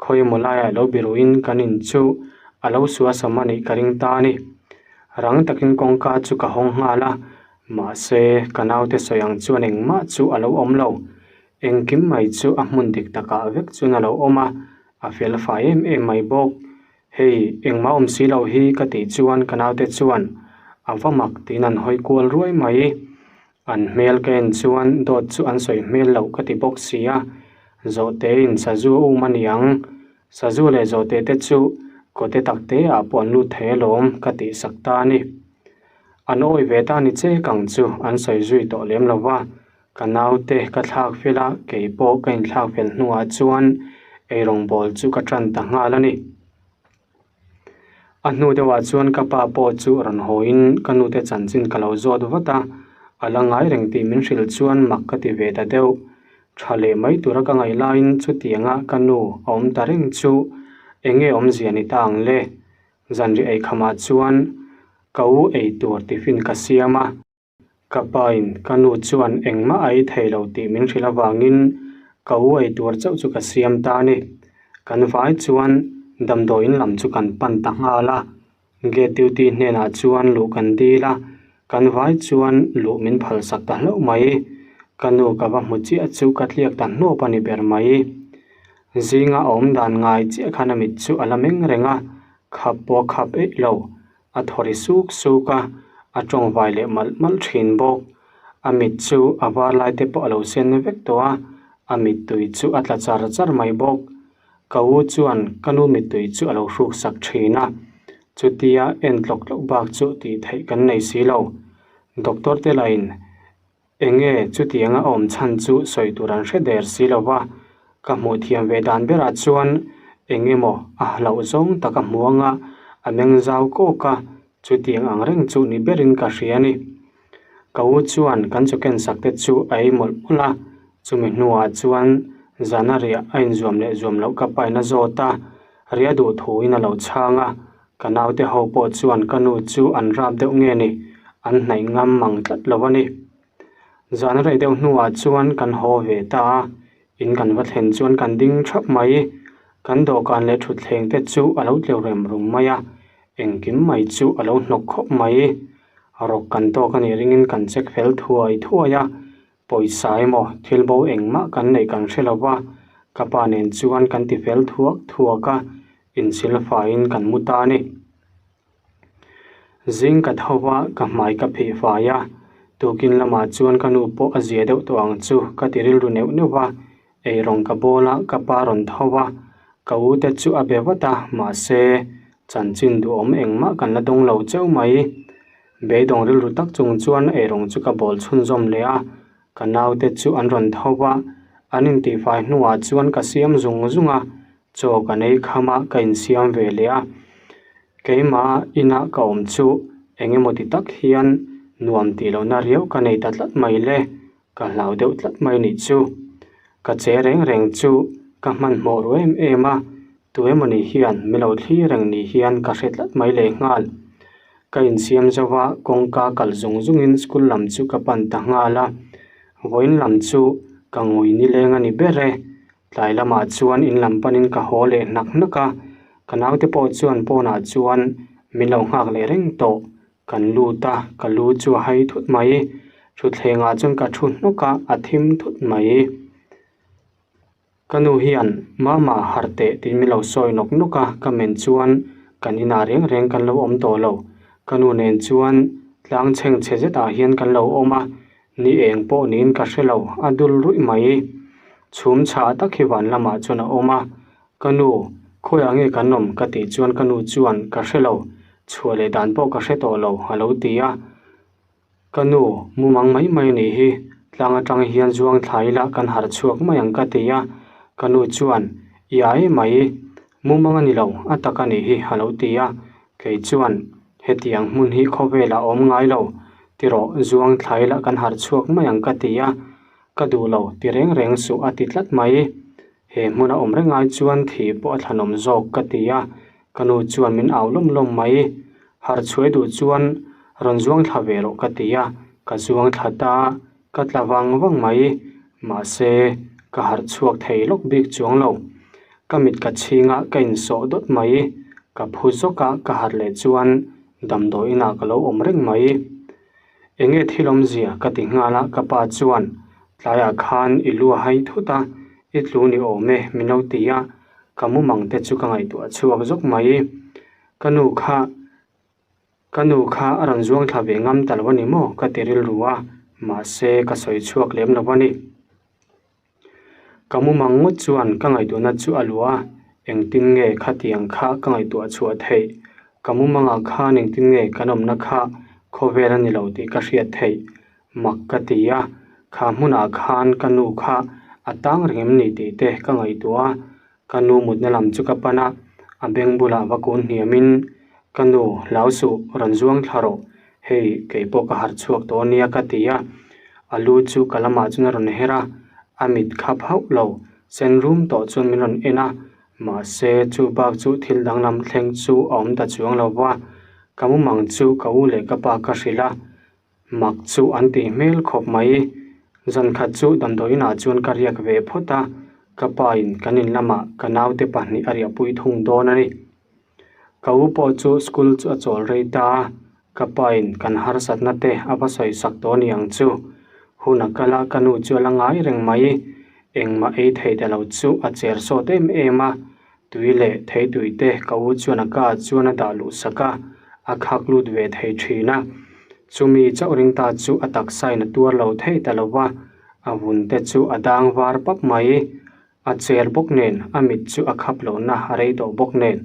Khawi emaw laiah lo biruhin kan in chu a lo suasam a nih ka ring ta a ni. Rang takin kawngka chu ka hawng nghal a, mahse ka naute sawi ang chuan engmah chu a lo awm lo. Engkim mai chu a hmun dik takah vek chuan a lo awm a, a fel fai em em mai bawk. Hei, engmah awm si loh hi ka tih chuan ka naute chuan a va mak tiin an hawi kual ruai mai. An hmel ka en chuan dawt chu an sawi hmel loh ka ti bawk si a, Zawhte in sazu a um a niang. Sazu leh zawhte te chu kawte tak te ah pawh an lut thei alawm ka tih sak ta a ni. An awi ve ta ni che kang chu an sawi zui tawh lem lo va, Ka naute ka thlak fel a, kei pawh ka inthlak fel hnuah chuan eirawngbawl chu ka tan ta nghal a ni. A hnu deuhah chuan ka pa pawh chu rawn hawiin ka nute chanchin ka lo zawt vat a, a la ngai reng tih min hrilh chuan mak ka ti ve ta deuh. Tha leh mai tura ka ngaih laiin chutianga ka nu a awm ta reng chu eng nge awmzia ni ta ang le? Zanriah eikhamah chuan ka u eitur tiffin ka siam a. Ka pain ka nu chuan engmah a ei thei lo tih min hrilh avangin ka u ei tur chauh chu ka siam ta a ni. Kan vai chuan damdawiin lam chu kan pan ta nghal a, gate duty hnenah chuan luh kan dil a, kan vai chuan luh min phalsak ta hlauh mai. Ka nu ka va hmu chiah chu ka tliak ta hnawp a ni ber mai. Zinga a awm dan ngai chiah khan a mit chu a la meng reng a, khap pawh a khap eih lo. A thaw ri suk suk a, a tawngvai leh malh malh thin bawk. A mit chu a var lai te pawh a lo sen vek tawh a, a mittui chu a tla char char mai bawk. Ka u chuan ka nu mittui chu a lo hruk sak thin a, chutia en tlawk tlawk bak chu tih theih kan nei si lo. Doctor te lahin Eng nge chutianga awm chhan chu sawi tur an hre der si lo va, ka hmuh thiam ve dan berah chuan eng emaw a hlauh zawng tak a hmu anga a meng zau kawk a, chutiang ang reng chu ni berin ka hria a ni. Ka u chuan kan chaw ken sak te chu a ei mawlh mawlh a, chumi hnuah chuan zana riah a inzuam leh zuam loh ka pain a zawt a, riah duh thuin a lo chhang a, Ka naute ho pawh chuan ka nu chu an rap deuh nge ni, an hnaih ngam mang tlat lo a ni. Zan rei deuh hnuah chuan kan haw ve ta a, in kan va thlen chuan kan ding thap mai. Kan dawhkan leh thutthleng te chu a lo tleu rem rum mai a, engkim mai chu a lo hnawk khawp mai. Rawk kan tawk a nih ringin kan check fel thuai thuai a, Pawisa emaw thil bo engmah kan neih kan hre lo va, ka pa nen chuan kan ti fel thuak thuak a, inchhil faiin kan mu ta a ni. Zing ka tho va, ka hmai ka phih fai a, tukin lamah chuan ka nu pawh a zia deuh tawh ang chu ka ti rilru neuh neuh va, eirawng ka bawl a, ka pa rawn tho va, ka u te chu a be vat a, mahse chanchin duhawm engmah kan la dawng lo cheu mai. Beidawng rilru tak chung chuan eirawng chu ka bawl chhunzawm leh a, ka naute chu an rawn tho va, an intihfai hnuah chuan ka siam zung zung a, chaw ka nei kham a, ka insiam ve leh a. Keimah inah ka awm chu eng emaw ti tak hian nuam tih lohna riau ka nei ta tlat mai le, ka hlau deuh tlat mai nih chu. Ka che reng reng chu ka hmanhmawh ru em em a, Tu emawni hian mi lo thlir reng ni hian ka hre tlat mai leh nghal. Ka insiam zo va, kawngka kal zung zungin school lam chu ka pan ta nghal a. Vawiin lam chu ka ngui nileng a ni ber e. Tlai lamah chuan in lam panin ka haw leh hnak hnak a, ka naute pawh chuan pawnah chuan min lo nghak leh reng tawh. Kan lut a, ka lu chu a hai thut mai. Thutthlengah chuan ka thu hnawk a, a thim thut mai. Ka nu hian Mama harh teh tiin min lo sawi nawk nawk a, ka men chuan kan inah reng reng kan lo awm tawh lo. Ka nu nen chuan tlang chheng chhe zetah hian kan lo awm a, ni eng pawh niin ka hre lo, a dul ruih mai. Chhum chhah tak hi van lamah chuan a awm a, Ka nu, khawiah nge kan awm? ka tih chuan ka nu chuan ka hre lo, chhuah leh dan pawh ka hre tawh lo a lo ti a. Ka nu, mumang mai mai a nih hi, tlang atang hian zuang thla ila kan harh chhuak mai ang ka ti a, ka nu chuan, I ai mai, mumang a ni lo, a tak a nih hi a lo ti a, kei chuan, Hetiang hmun hi khawvelah a awm ngai lo, tirawh zuang thla ila kan harh chhuak mai ang ka ti a, ka duh lo ti reng reng suh a ti tlat mai. He hmuna awm reng ai chuan thih pawh a thlanawm zawk ka ti a, ka nu chuan min au lawm lawm mai. Harh chhuai duh chuan rawn zuang thla ve rawh ka ti a, ka zuang thla ta, ka tla vang vang mai. Mahse, ka harh chhuak thei lawk bik chuang lo. Ka mit ka chhing a, ka insawh dawt mai. Ka phu zawk a, ka harh leh chuan damdawi inah ka lo awm reng mai. Enge thil awmzia ka ti nghal a, ka pa chuan tlaiah khan i lu a hai thut a, i tlu ni awm e min lo ti a, ka mumang te chu ka ngaihtuah chhuak zawk mai. Ka nu kha ka nu kha a rawn zuang thla ve ngam ta lo a ni maw ka ti rilru a, mahse ka sawi chhuak lem lo a ni. Ka mumang ngawt chuan ka ngaihtuahna chu a luah a, engtin nge khatiang kha ka ngaihtuah chhuah theih? Ka mumangah khan engtin nge kan awmna kha khawvel a ni lo tih ka hriat theih? Mak ka ti a, kha hmunah khan ka nu kha a tang reng em ni tih te ka ngaihtuah a, ka nu mutna lam chu ka pan a, a beng bulah va kun hniamin, Ka nu, hlau suh, rawn zuang thla rawh, hei kei pawh ka harh chhuak tawh ania ka ti a, a lu chu ka lamah chuan a rawn her a, a mit khap hauh lo, sen rum tawh chuan min rawn en a, mahse chu bak chu thil danglam thleng chu a awm ta chuang lo va, ka mumang chu ka u leh ka pa ka hrilh a, Mak chu an tih hmel khawp mai. Zan khat chu damdawi inah chuan ka riak ve phawt a, ka pa in kan in lamah ka naute pahnih a riahpui thung dawn a ni. Ka u pawh chu school chu a chawl rei ta a, ka pa in kan harsatna te a va sawi sak tawh ni ang chu. Hun a kal a, ka nu chu a la ngai reng mai. Engmah ei thei ta lo chu a cher sawt em em a, Tui leh theitui te ka u chuan a ka chuan a dah luh sak a, a khak lut ve thei thin a. Chumi chauh ring ta chu a taksa in a tuar lo thei ta lo va, a vun te chu a dang var pap mai. A cher bawk nen a mit chu a khap lohna a rei tawh bawk nen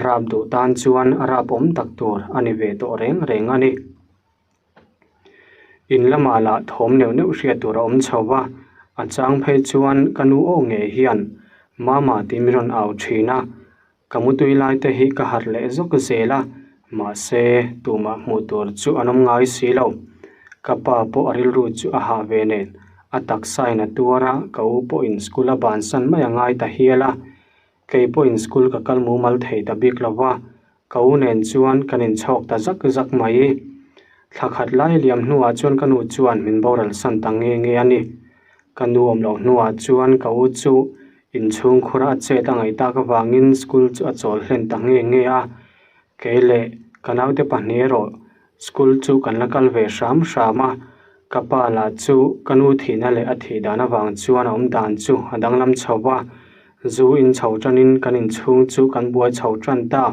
rap duh tan chuan rap awm tak tur a ni ve tawh reng reng a ni. In lamah lah thawm neuh neuh hriat tur a awm chho va, a chang phei chuan ka nu aw ngei hian Mama tih min rawn au thin a, ka mutui lai te hi ka harh leh zawk zel a, mahse tumah hmuh tur chu an awm ngai si lo. Ka pa pawh a rilru chu a hah ve nen a taksa in a tuar a, ka u pawhin school a bansan mai a ngai ta hial a, Kei pawhin school ka kal mumal thei ta bik lo va, ka u nen chuan kan inchhawk ta zak zak mai. Thla khat lai liam hnuah chuan ka nu chuan min boral san ta nge nge a ni. Ka nu awm loh hnuah chuan ka u chu inchhung khura a chet a ngaih tak avangin school chu a chawl hlen ta nge nge a. Kei leh ka naute pahnih erawh School chu kan la kal ve hram hram a, ka pa lah chu ka nu thihna leh a thih dan avang chuan a awm dan chu a danglam chho va, zu in chho tanin kan inchhung chu kan buai chho tan ta.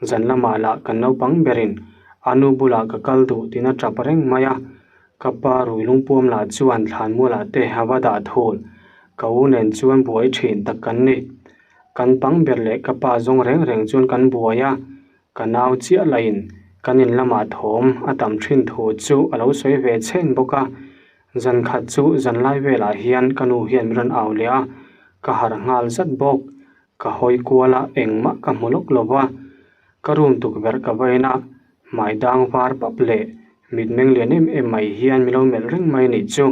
Zan lamah lah kan naupang berin a nu bulah ka kal duh tiin a tap reng mai a, ka pa rui lungpuam lah chuan thlanmualah te a va dah thul, ka u nen chuan buai thin tak kan ni. Kan pang ber leh ka pa zawng reng reng chuan kan buai a, Ka nau chiah lahin kan in lamah thawm a tam thin thu chu a lo sawi ve chhen bawk a, zan khat chu zan lai velah hian ka nu hian min rawn au leh a, ka harh nghal zat bawk. Ka hawi kual a, engmah ka hmu lawk lo va, ka room tukverh ka va en a, hmai dang var pap leh mitmeng lian em em mai hian min lo melh reng mai a nih chu.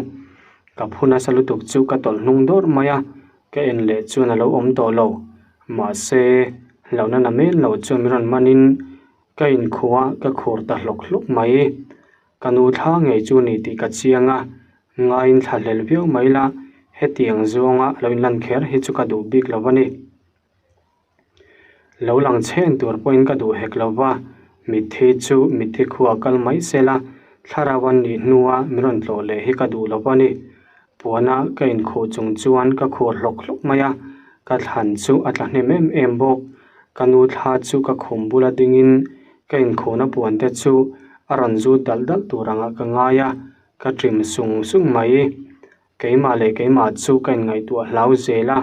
Ka phu nasa lutuk chu ka tawlh hnung dawrh mai a, ka en leh chuan a lo awm tawh lo. Mahse, hlauhna na men lo chuan min rawn manin ka inkhuh a, ka khur ta hlawk hlawk mai. Ka nu thla ngei chu ni tih ka chiang a, ngaiin thla hlel viau mai la, hetiang zawnga lo inlan kher hi chu ka duh bik lo a ni. Lo lang chhen tur pawhin ka duh hek lo va, mitthi chu mitthi khuaa kal mai sela, thlarau an nih hnua min rawn tlawh leh hi ka duh lo a ni. Puana ka inkhuh chung chuan ka khur hlawk hlawk mai a, ka thlan chu a tla hnem em em bawk. Ka nu thla chu ka khum bula dingin ka inkhuhna puan te chu a rawn zut dalh dalh tur angah ka ngai a, ka ṭim sung sung mai. Keimah leh keimah chu ka inngaihtuah hlau zel a,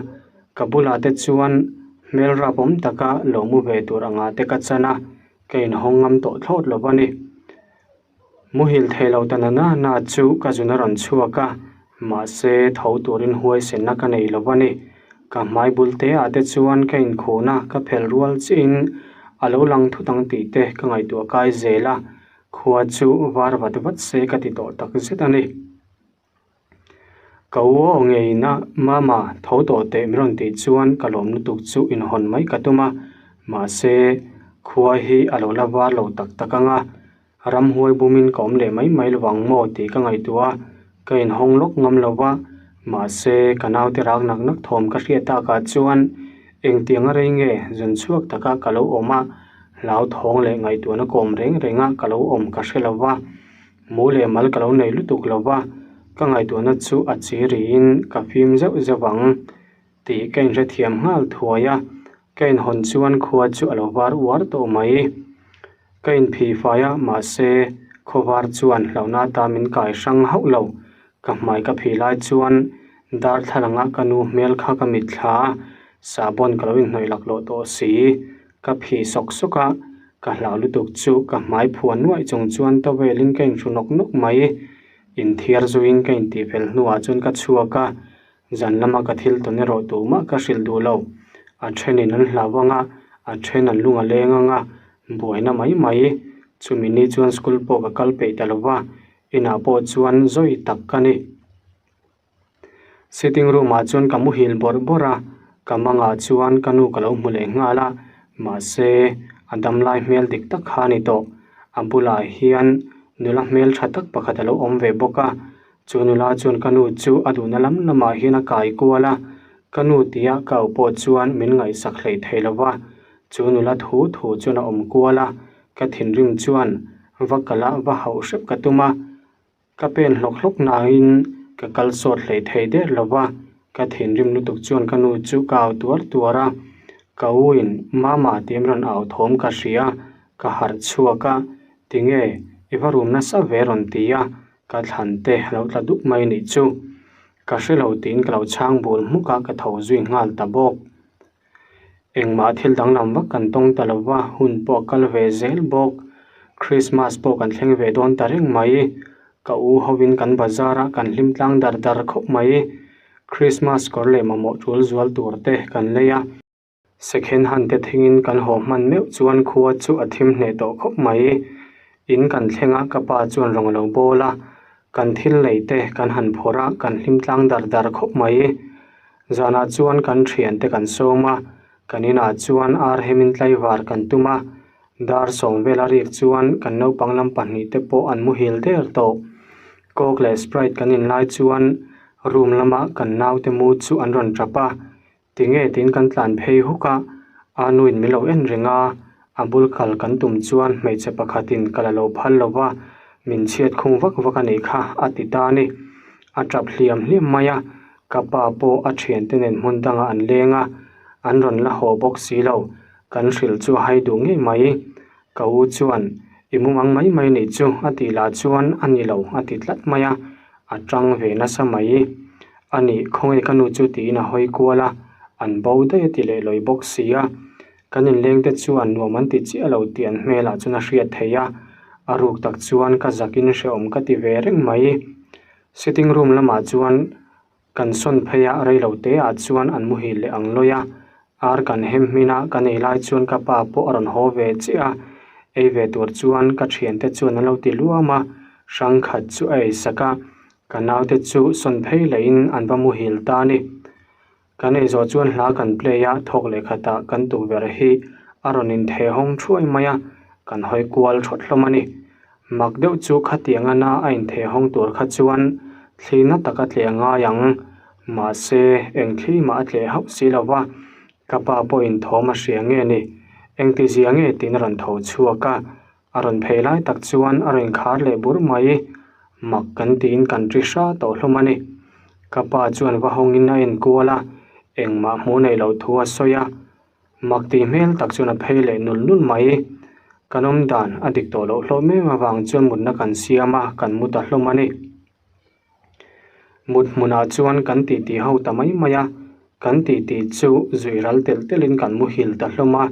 ka bulah te chuan hmel rapawm taka lo mu ve tur angah te ka chan a, ka inhawng ngam tawh thlawt lo a ni. Muhil thei lo ta na na na chu ka zun a rawn chhuak a, mahse tho turin huaisenna ka nei lo a ni. Ka hmai bul te ah te chuan ka inkhuna ka phelh rual chiahin a lo lang thut ang tih te ka ngaihtuah kai zel a, khua chu var vat vat se ka ti tawh takzet a ni. Ka u aw ngeiin a mama tho tawh teh min rawn tih chuan ka lawm lutuk chu inhawn mai ka tum a, mahse. Khua hi a lo la var lo tak tak ang a, ramhuai bumin ka awm leh mai mai lo ang maw tih ka ngaihtuah a, ka inhawng lawk ngam lo va, mahse ka naute rak nak nak thawm ka hriat takah chuan engtiang a rei nge zun chhuak taka ka lo awm a, hlauthawng leh ngaihtuahna kawm reng renga ka lo awm ka hre lo va. Mu leh mal ka lo nei lutuk lo va, ka ngaihtuahna chu a chi riin ka fim zeuh zeuh ang tih ka inhrethiam nghal thuai a, ka inhawn chuan khua chu a lo var uar tawh mai. Ka inphih fai a, mahse khawvar chuan hlauhna ata min kai hrang hauh lo. Ka hmai ka phih lai chuan darthlalanga ka nu hmel kha ka mitthla a, sahbawn ka lo inhnawih laklawh tawh si. Ka phih sawk sawk a, ka hlau lutuk chu ka hmai phuan nuaih chung chuan towel in ka inhru nawk nawk mai. Inthiar zuiin ka intihfel hnuah chuan ka chhuak a, zan lama ka thil tawn erawh tumah ka hrilh duh lo. A thenin an hlau ang a, a then an lung a leng ang a, buaina mai mai. Chumi ni chuan school pawh ka kal peih ta lo va, inah pawh chuan zawi tak ka ni. Sitting room ah chuan ka muhil bawrh bawrh a, ka mangah chuan ka nu ka lo hmu leh nghal a, mahse a damlai hmel dik tak kha a ni tawh. A bulah hian nula hmel tha tak pakhat a lo awm ve bawk a, chu nula chuan ka nu chu a duhna lam lamah hian a kai kual a, ka nu tia ka au pawh chuan min ngaihsak hleih thei lo va, chu nula thu thu chuan a awm kual a, ka thinrim chuan va kal a va hauh hrep ka tum a. Ka pen hlawk hlawk nain ka kal sawt hlei thei der lo va, ka thinrim lutuk chuan ka nu chu ka au tuar tuar a, ka u in Mama tih an rawn au thawm ka hria, ka harh chhuak a, tinge i va rum nasa ve rawn ti a, ka thlan te a lo tla dup mai nih chu. Ka hre lo tiin ka lo chhang bul hmuk a, ka tho zui nghal ta bawk. Engmah thil danglam vak kan tawng ta lo va, hun pawh a kal ve zel bawk. Christmas pawh kan thleng ve dawn ta reng mai. Ka u hovin kan bazar a, kan hlim tlang dar dar khawp mai. Christmas kawr leh mamawh tul zual tur te kan lei a. Second hand te thingin kan haw hman meuh chuan khua chu a thim hneh tawh khawp mai. In kan thleng a, ka pa chuan rawn lo bawl a. Kan thil lei te kan han phawrh a, kan hlim tlang dar dar khawp mai. Zanah chuan kan thiante kan sawm a, kan inah chuan ar hemin tlaivar kan tum a, dar sawm vel a rik chuan kan naupang lam pahnihte pawh an muhil der tawh. Coke leh Sprite kan inlai chuan room lama kan naute mu chu an rawn tap a, tinge tiin kan tlan phei huk a, a nuin min lo en reng a, a bul kal kan tum chuan hmeichhe pakhatin kal a lo phal lo va, min chhiat khung vak vak a nih kha a ti ta a ni. A tap hliam hliam mai a, Ka pa pawh a thiante nen hmun dangah an leng a, an rawn la haw bawk si lo. Kan hrilh chu a hai duh ngei mai. Ka u chuan, I mumang mai mai nih chu a tih lah chuan a ni lo a ti tlat mai a, a tang ve nasa mai. A nih khawnge ka nu chu tiin a hawi kual a, an bo daih a ti leh lawi bawk si a. Kan inlengte chuan nuam an ti chiah lo tih an hmelah chuan a hriat theih a, a ruk tak chuan ka zakin hrehawm ka ti ve reng mai. Sitting room lamah chuan kan sawn phei a, reilo te ah chuan an muhil leh ang lawi a, ar kan hem hmin a, ka nei lai chuan ka pa pawh a rawn haw ve chiah a, ei ve tur chuan ka thiante chuan an lo ti luam a, hrang khat chu a ei sak a, ka naute chu sawn phei leh in an va muhil ta a ni. Kan ei zawh chuan hla kan play a, thawk leh khatah kan tukverh hi a rawn intheh hawng thuai mai a, kan hawi kual thawt hlawm a ni. Mak deuh chu khatiang ana a intheh hawng tur kha chuan thli na tak a tleh ngai ang. Mahse, eng thli mah a tleh hauh si lo va, ka pa pawhin thawm a hria nge ni? Engtizia nge tiin a rawn tho chhuak a, a rawn phei lai tak chuan a rawn khar leh bur mai. Mak kan tiin kan ri hra tawh hlawm a ni. Ka pa chuan va hawngin a enkual a, engmah hmuh neih loh thu a sawi a. Mak tih hmel tak chuan a phei leh nul nul mai. Kan awm dan a dik tawh loh hlawm em avang chuan mutna kan siam a, kan mu ta hlawm a ni. Mut hmunah chuan kan titi ho ta mai mai a, kan titi chu zui ral telh telhin kan muhil ta hlawm a,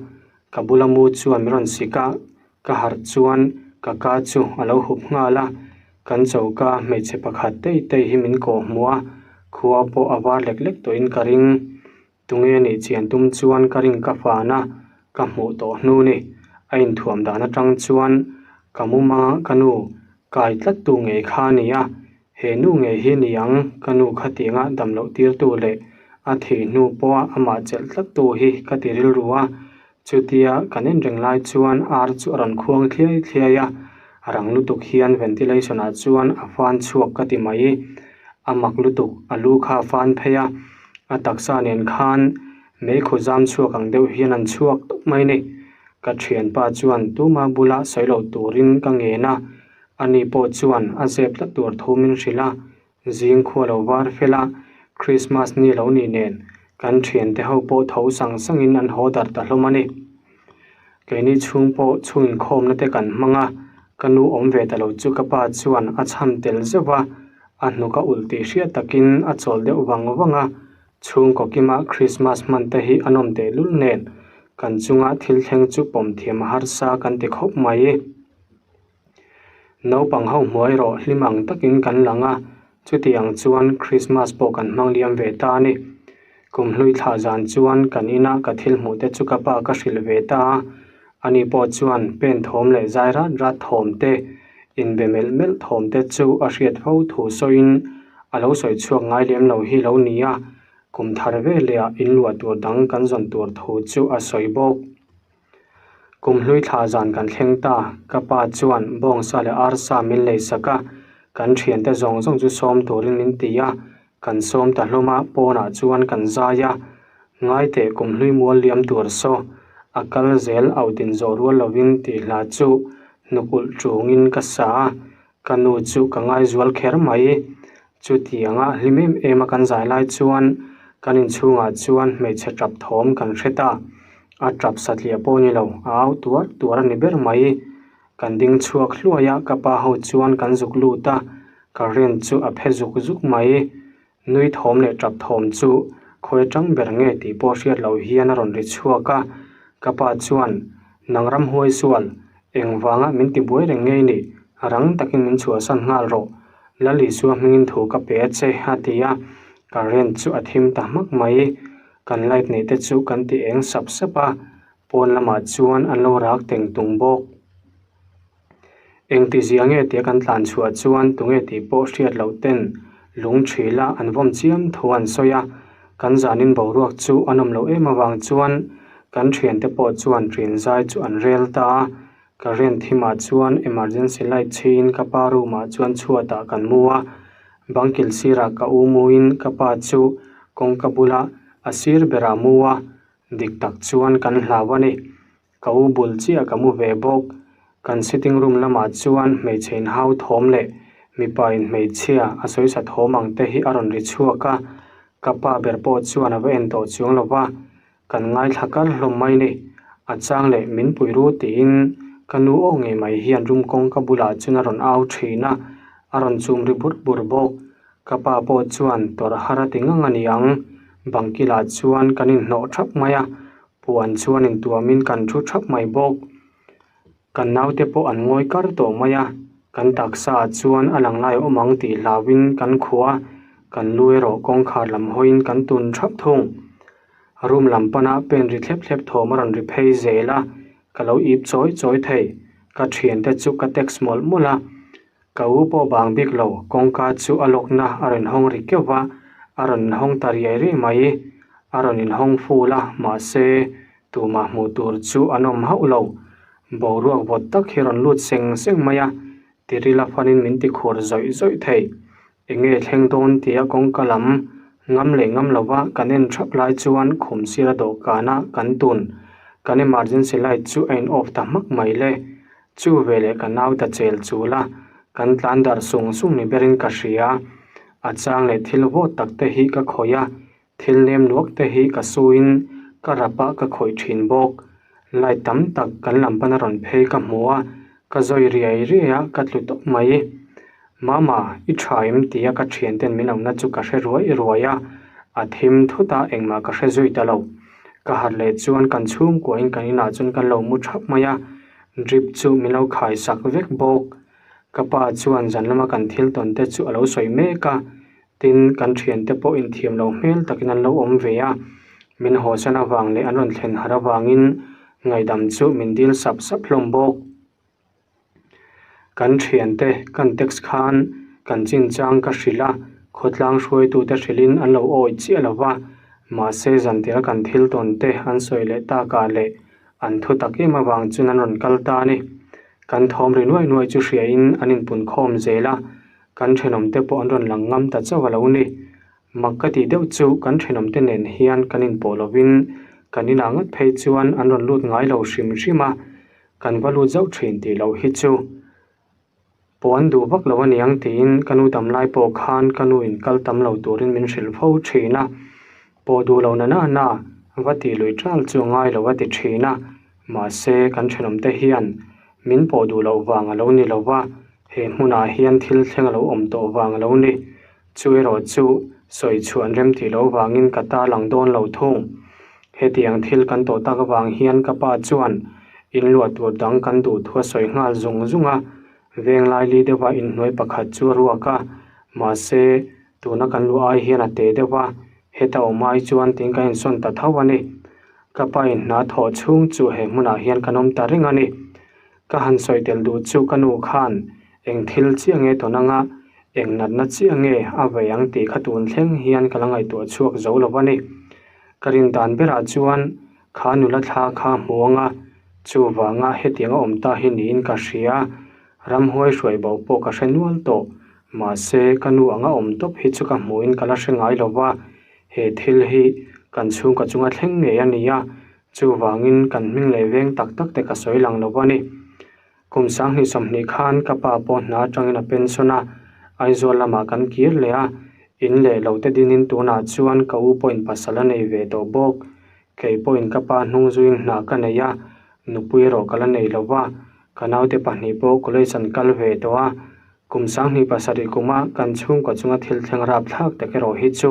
ka bula mu chuan min rawn sik a, ka harh chuan ka ka chu a lo hup nghal a, kan choka hmeichhe pakhat tei tei hi min kawh hmuh a, khua pawh a var lek lek tawhin ka ring. Tunge nih chian tum chuan ka ring ka fan a, ka hmuh tawh hnu ni. A inthuam dan atang chuan ka muma ka nu kai tlat tu ngei kha a ni a, he nu ngei hi ni ang ka nu khatianga dam loh tirtu leh a thih hnu pawha amah chelh tlat tu hi ka ti rilru a. Chutia kan en reng lai chuan ar chu a rawn khuang thliai thliai a, rang lutuk hian ventilation ah chuan a fan chhuak ka ti mai. A mak lutuk, a lu kha a fan phei a, a taksa nen khan meikhu zam chhuak ang deuh hian an chhuak tawp mai a ni. Ka thianpa chuan tuma bula sawi loh turin ka ngen a, ani pawh chuan a zep tlat tur thu min hrilh a, Zing khua lo var fel a, Christmas ni lo ni nen kan thiante ho pawh tho sang sangin an haw darh ta hlawm a ni. Keini chhung pawh chhung inkhawmna te kan hmang a, ka nu awm ve ta lo chu ka pa chuan a chham tel zeuh a, a hnuk a ulh tih hriat takin a chawl deuh vang vang a, chhungkaw kima Christmas hman te hi a nawm tehlul nen kan chunga thil thleng chu pawm thiam a harsa kan ti khawp mai. Naupang ho hmuai rawh hlim ang takin kan lang a, chuti ang chuan Christmas pawh kan hmang liam ve ta a ni. Kum hlui thlah zan chuan kan ina ka thil hmuh te chu ka pa ka hrilh ve ta a, ani pawh chuan pen thawm leh zai rat rat thawm te, inbe melh melh thawm te chu a hriat fo thu sawiin a lo sawi chhuak ngai lem lo hi lo ni a, kum thar veleh ah inluah tur dang kan zawn tur thu chu a sawi bawk. Kum hlui thla zan kan thleng ta, ka pa chuan bawngsa leh arsa min lei sak a, kan thiante zawng zawng chu sawm turin min ti a, kan sawm ta hlawm a, pawnah chuan kan zai a, Ngaiteh kum hlui mual liam tur saw, a kal zel auh din zawh rual lovin tih hla chu hnuk ulh tungin ka sa a, ka nu chu ka ngaizual kher mai. Chutianga hlim em em a kan zai lai chuan kan inchhungah chuan hmeichhe tap thawm kan hre ta. A tap satliah pawh ni lo, a au tuar tuar a ni ber mai. Kan ding chhuak hluai a, ka pa ho chuan kan zuk lut a, current chu a phe zuk zuk mai. Nui thawm leh tap thawm chu khawi atang ber nge tih pawh hriat loh hian a rawn ri chhuak a, ka pa chuan nang ramhuai sual Engvanga min ti buai reng ngei ni, rang takin min chhuahsan nghal rawh. Lal Isua hmingin thu ka pe a che, a ti a. Current chu a thim ta hmak mai. Kan light neih te chu kan ti eng sap sap a, pawn lamah chuan an lo rak teng tung bawk. Engti zia nge tia kan tlan chhuah chuan tunge tih pawh hriat loh ten lung thila an vawm chiam thu an sawi a. Kan zanin boruak chu a nawm loh em avang chuan kan thiante pawh chuan ṭin zai chu an rel ta a. Ka rian thimah chuan emergency light chhiin ka pa room ah chuan chhuatah kan mu a. Bangkil sirah ka u muin ka pa chu kawngka bulah a sir berah mu a, dik tak chuan kan hlau a ni. Ka u bul chiah ka mu ve bawk. Kan sitting room lamah chuan hmeichhe inhau thawm leh mipa in hmeichhia a sawisa thawm ang te hi a rawn ri chhuak a, ka pa ber pawh chuan a va en tawh chuang lo va, kan ngaithla kar hlawm mai ni. A chang leh min pui ru tiin ka nu aw ngei mai hian room kawngka bulah chuan a rawn au thin a, a rawn chum ri bur bur bawk. Ka pa pawh chuan tawrh har a ti ngang a ni ang, bangkilah chuan kan inhnawh thap mai a, Puan chuan intuamin kan thu thap mai bawk. Kan naute pawh an ngawi kar tawh mai a, kan taksa ah chuan a lang lai awm ang tih hlauhin kan khuh a, kan lu erawh kawngkhar lam hawiin kan tun thap thung. Room lam pana pen ri thlep thlep thawm a rawn ri phei zel a, ka lo ip chawi chawi thei. Ka thiante chu ka text mawlh mawlh a, Ka u pawh bang bik lo, kawngka chu a lawkna a rawn hawng ri keuh va, a rawn inhawng ta riai riai mai. A rawn inhawng ful a, mahse, tumah hmuh tur chu an awm hauh lo. Boruak vawt tak hi rawn lut seng seng mai a, tirila fanin min ti khur zawih zawih thei. Enge thleng dawn tia kawngka lam ngam leh ngam lova kan en thap lai chuan khum sira dawhkana kan tun kan emergency light chu a in off ta hmak mai le. Chu veleh ka nau ta chel chul a, kan tlan darh sung sung ni berin ka hria. A chang leh thil vawt tak te hi ka khawih a, thil nem luak te hi ka suin ka rap a ka khawih thin bawk. Light tam tak kan lam pana rawn phei ka hmu a, ka zawi riai riai a ka tlu tawp mai. Mama, i tha em tia ka thianten min auhna chu ka hre ruai ruai a, a thim thut a engmah ka hre zui ta lo. Ka harh leh chuan kan chhungkuain kan inah chuan kan lo mu thap mai a, Drip chu min lo khai sak vek bawk. Ka pa chuan zan lama kan thil tawn te chu a lo sawi mek a, tin kan thiante pawh inthiam lo hmel takin an lo awm ve a. Min hawsan avang leh an rawn thlen harh avangin ngaihdam chu min dil sap sap hlawm bawk. Kan thiante kan text khan kan chinchang ka hrilh a, khawtlang hruaitute hrilhin an lo awi chiah lo va, mahse zan tir a kan thil tawn te an sawi leh takah leh. An thu tak em avang chuan an rawn kal ta a ni. Kan thawm ri nuai nuai chu hriain an inpun khawm zel a, kan thenawmte pawh an rawn lang ngam ta chauh a lo ni. Mak ka tih deuh chu kan thenawmte nen hian kan inpawh lovin kan inah ngat phei chuan an rawn lut ngai lo hrim hrim a, kan va lut zauh thin tih loh hi chu pawh an duh vak lo a niang tiin ka nu dam lai pawh khan ka nu in kal tam lo turin min hrilh fo thin a, pawh duh lo na na na va tih lui ṭal chu a ngai lo a ti thin a, mahse kan thenawmte hian min pawh duh loh vang a lo ni lo va, he hmunah hian thil thleng a lo awm tawh vang a lo ni. Chu erawh chu sawi chhuah an rem tih loh vangin ka ta lang dawn lo thung. Hetiang thil kan tawh tak avang hian ka pa chuan inluah tur dang kan duh thu a sawi nghal zung zung a, venglai li deuha inhnuai pakhat chu a ruak a, mahse tuna kan luah ai hian a te deuh a, heta awm ai chuan tiin ka insawn ta tho a ni. Ka pa in hna thawh chhung chu he hmunah hian kan awm ta reng a ni. Ka han sawi tel duh chu ka nu khan eng thil chiah nge tawn anga eng natna chiah nge a vei ang tih kha tun thleng hian ka la ngaihtuah chhuak zo lo a ni. Ka rin dan berah chuan kha nula thla kha hmu anga chuvanga hetiang a awm ta hi niin ka hria. Ramhuai hruai bo pawh ka hre nual tawh. Mahse ka nu anga awm tawp hi chu ka hmuhin ka la hre ngai lo va, he thil hi kan chhungkaw chunga thleng ngei a ni a, Chuvangin kan hming leh veng tak tak te ka sawi lang lo a ni. Kum 20 sawmhnih khan ka pa pawh hna atangin a pension a, Aizawl lamah kan kir leh a, in leh lo te dinin tunah chuan ka u pawhin pasal a nei ve tawh bawk. Kei pawhin ka pa hnung zuiin hna ka nei a, nupui erawh ka la nei lo va, ka naute pahnih pawh college an kal ve tawh a, Kum 27 kuma kan chhungkaw chunga thil thleng rap thlak tak erawh hi chu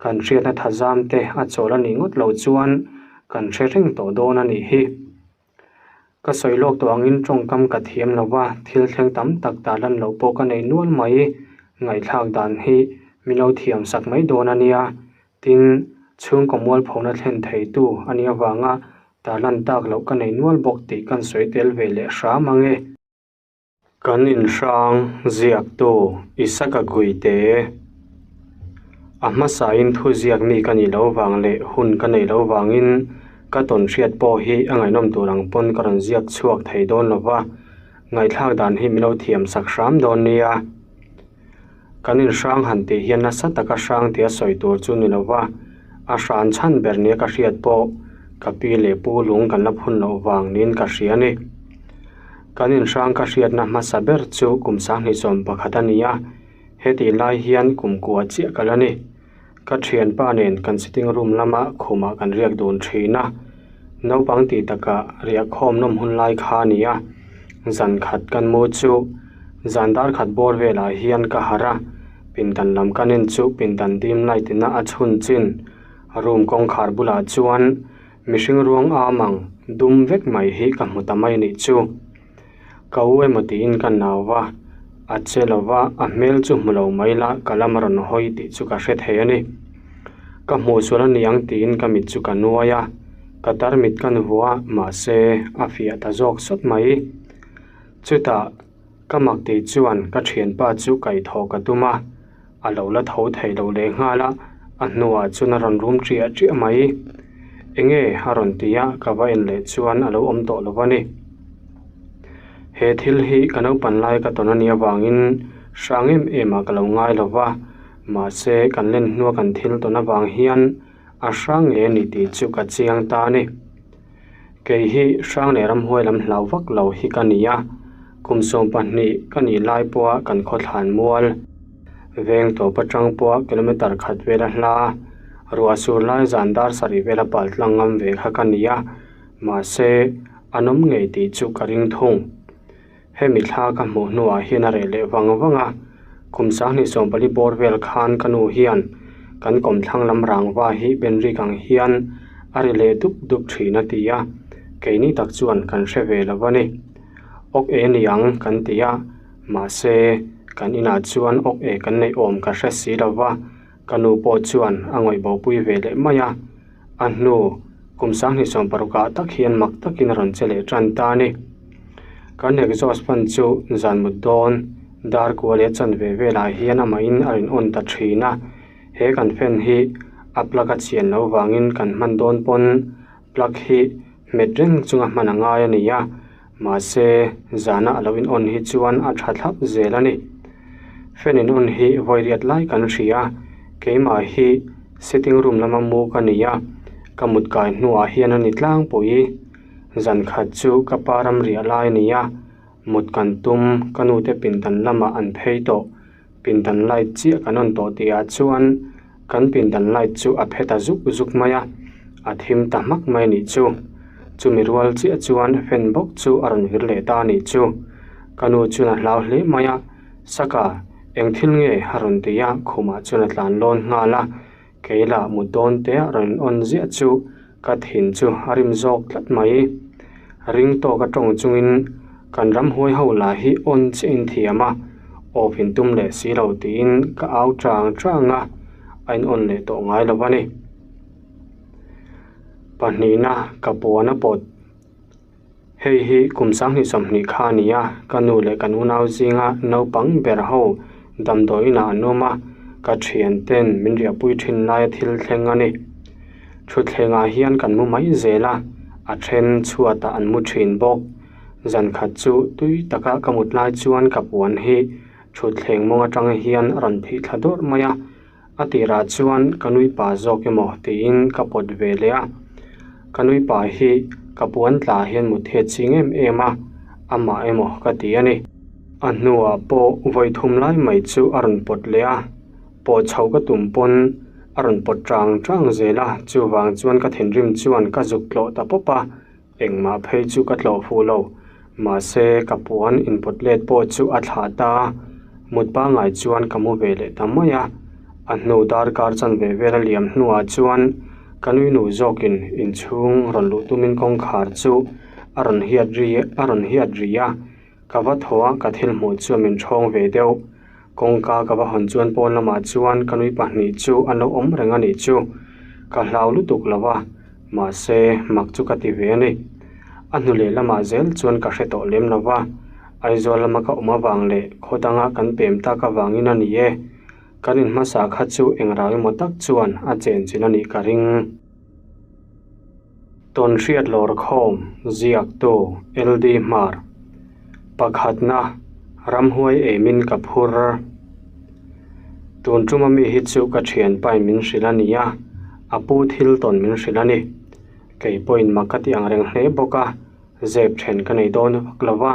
kan hriatna thazam te a chawl a nih ngawt loh chuan kan hre reng tawh dawn a nih hi. Ka sawi lawk tawh angin tawngkam ka thiam lo va, thil thleng tam tak dah lan loh pawh ka nei nual mai. Ngaihthlak dan hi min lo thiam sak mai dawn a nia. Tin, chhungkaw mualphona thlen theitu a nih avanga dah lan tak loh ka nei nual bawk tih kan sawi tel ve leh hram ang e. Kan inhrang ziaktu Isaka Guite a hmasain thu ziak mi ka nih loh vang leh hun ka neih loh vangin ka tawn hriat pawh hi a ngaihnawm tur ang pawn ka rawn ziak chhuak thei dawn lo va, ngaihthlak dan hi min lo thiam sak hram dawn nia. Kan inhrang han tih hian nasa taka hrang tia sawi tur chu ni lo va, a hran chhan ber nia ka hriat pawh ka pi leh pu lung kan la phun loh vang niin ka hria a ni. Kan inhrang ka hriatna hmasa ber chu kum 21 a ni a, hetih lai hian kum kua chiah ka la ni. Ka thianpa nen kan sitting room lama khumah kan riak dun thin a, naupang tih takah riah khawm nawm hun lai kha a ni a, zan khat kan mu chu zan dar khat bawr velah hian ka harh a, pindan lam ka nen chu pindan dim light ina a chhun chin room kawngkhar bulah chuan mihring ruang am ang dum vek mai hi ka hmu ta mai nih chu. Ka u emaw tiin ka nau va, a che lo va, a hmel chu hmu lo mai la, ka lam a rawn hawi tih chu ka hre thei a ni. Ka hmuh sual a ni ang tiin ka mit chu ka nuai a, ka tarmit ka nu vuah a, mahse a fiah ta zawk sawt mai. Chutah ka mak tih chuan ka thianpa chu kaihthawh ka tum a, a lo la tho thei lo leh nghal a, a hnuah chuan a rawn rum ṭiah ṭiah mai. Enge a rawn ti a, ka va en leh chuan a lo awm tawh lo a ni. He thil hi ka naupan lai ka tawn a nih avangin hrang em em ah ka lo ngai lo va, mahse kan len hnua kan thil tawn avang hian a hrang nge a ni tih chu ka chiang ta a ni. Kei hi hrang leh ramhuai lam hlau vak lo hi ka ni a, kum 12 ka nih lai pawha kan khawthlan mual veng tawp atang pawha kilometer khat vela hla ruah sur lai zan dar sarih vela pal tlang ngam ve kha ka ni a, mahse an awm ngei tih chu ka ring thung. Hemi thla ka hmuh hnuah hian a reh leh vang vang a, kum 24 bawr vel khan ka nu hian kan kawmthlang lam rangva hi benrik ang hian a ri leh dup dup thin a ti a, keini tak chuan kan hre ve lo a ni. Awk e ni ang kan ti a, mahse kan inah chuan awk e kan neih awm ka hre si lo va, ka nu pawh chuan a ngawih bopui ve leh mai a, a hnu kum 26 ah tak hian mak takin a rawn che leh tan ta a ni. Kan exhaust fan chu zan mut dawn dar kua leh chanve velah hian amahin a rawn on ta thin a, he kan fan hi a plug a chhian loh vangin kan hman dawn pawn plug hi. Hmet reng chunga hman a ngai a ni a, mahse zana a lo in on hi chuan a tha thlap zel a ni. Fan in on hi vawi riat lai kan hria, keimah hi sitting room lama mu ka ni a, ka mut kai hnuah hian a ni tlangpui. Zan khat chu ka pa ram riah lai a ni a, mut kan tum ka nute pindan lamah an phei tawh. Pindan light chiah kan on tawh tih ah chuan kan pindan light chu a phe ta zuk zuk mai a, a thim ta hmak mai a nih chu. Chumi rual chiah chuan fan bawk chu a rawn vir leh ta a nih chu. Ka nu chuan a hlau hle mai a, Saka, eng thil nge? a rawn ti a, khumah chuan a tlan lawn nghal a. Kei lah mut dawn te a rawn on ziah chu ka thin chu a rim zawk tlat mai. Ring tawk a tawng chungin kan ramhuai ho lah hi on chiah in thiam a, off in tum leh si lo tiin ka au chang chang a, a in on leh tawh ngai lo a ni. Pahnihna ka puan a pawt. Hei hi kum 2020 kha a ni a, ka nu leh kan unau zinga naupang ber ho damdawiinah an awm a, ka thian ten min riahpui thin laia thil thleng a ni. Thutthlengah hian kan mu mai zel a, a then chhuatah an mu thin bawk. Zan khat chu tui taka ka mut lai chuan ka puan hi thutthleng mawng atang hian a rawn phih thla dawrh mai a. A tirah chuan ka nui pa zawk emaw tiin ka pawt ve leh a, ka nui pa hi ka puan tla hian mut hi a ching em em a, amah emaw ka ti a ni. A hnuah pawh vawi thum lai mai chu a rawn pawt leh a, pawh chho ka tum pawn a rawn pawt chang chang zel a, chuvang chuan ka thinrim chuan ka zuk tlawh ta pawp a, Engmah phei chu ka tlawh fuh lo, mahse ka puan inpawt let pawh chu a thlah ta a, mut pangngai chuan ka mu ve leh ta mai a. A hnu darkar chanve vel a liam hnuah chuan ka nui nu zawkin inchhung rawn luh tumin kawngkhar chu a rawn hiat ri a rawn hiat ri a, ka va thaw a ka thil hmuh chu min ṭhawng ve deuh. Kawngka ka va hawn chuan pawn lamah chuan ka nui pahnih chu an lo awm reng a nih chu. Ka hlau lutuk lo va, mahse mak chu ka ti ve a ni. A hnu leh lamah zel chuan ka hre tawh lem lo va, Aizawl lama ka awm avang leh khaw danga kan pem tak avangin a ni e. Kan in hmasa kha chu eng rau emaw tak chuan a chenchilh a nih ka ring. Tawnhriat lawrkhawm ziaktu LD Hmar Pakhatna ramhuai eimin ka phur Tun tuma mi hi chu ka thianpain min hrilh a ni a, a pu thil tawn min hrilh a ni. Kei pawhin mak ka ti ang reng hle bawk a, zep then ka nei dawn vak lo va,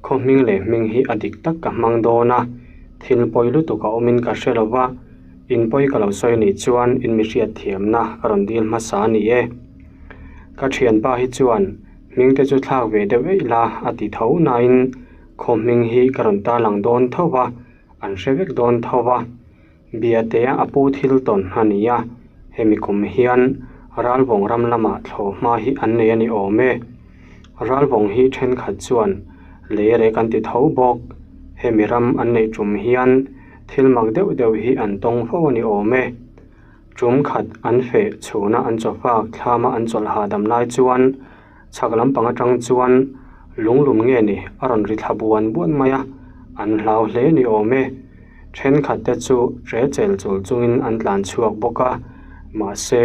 khaw hming leh hming hi a dik tak ka hmang dawn a, thil pawi lutuk a awmin ka hre lo va, in pawi ka lo sawi nih chuan in mi hriat thiamna ka rawn dil hmasa a ni e. Ka thianpa hi chuan hming te chu thlak ve deuh eih la a ti tho nain khaw hming hi ka rawn tarlang dawn tho va, an hre vek dawn tho va. Biatea a pu thil tawn a ni a, hemi kum hian Ralvawng ram lamah thlawhhma hi an nei a ni awm e. Ralvawng hi thenkhat chuan lei rek an ti tho bawk. Hemi ram an neih tum hian thil mak deuh deuh hi an tawng fo a ni awm e. Tum khat an feh chhuna an chawfak thlama an chawlh hahdam lai chuan Chhak lampang atang chuan lunglum nge ni a rawn ri thla buan buan mai a, an hlau hle ni awm e. Thenkhat te chu tre chel chul chungin an tlan chhuak bawk a, mahse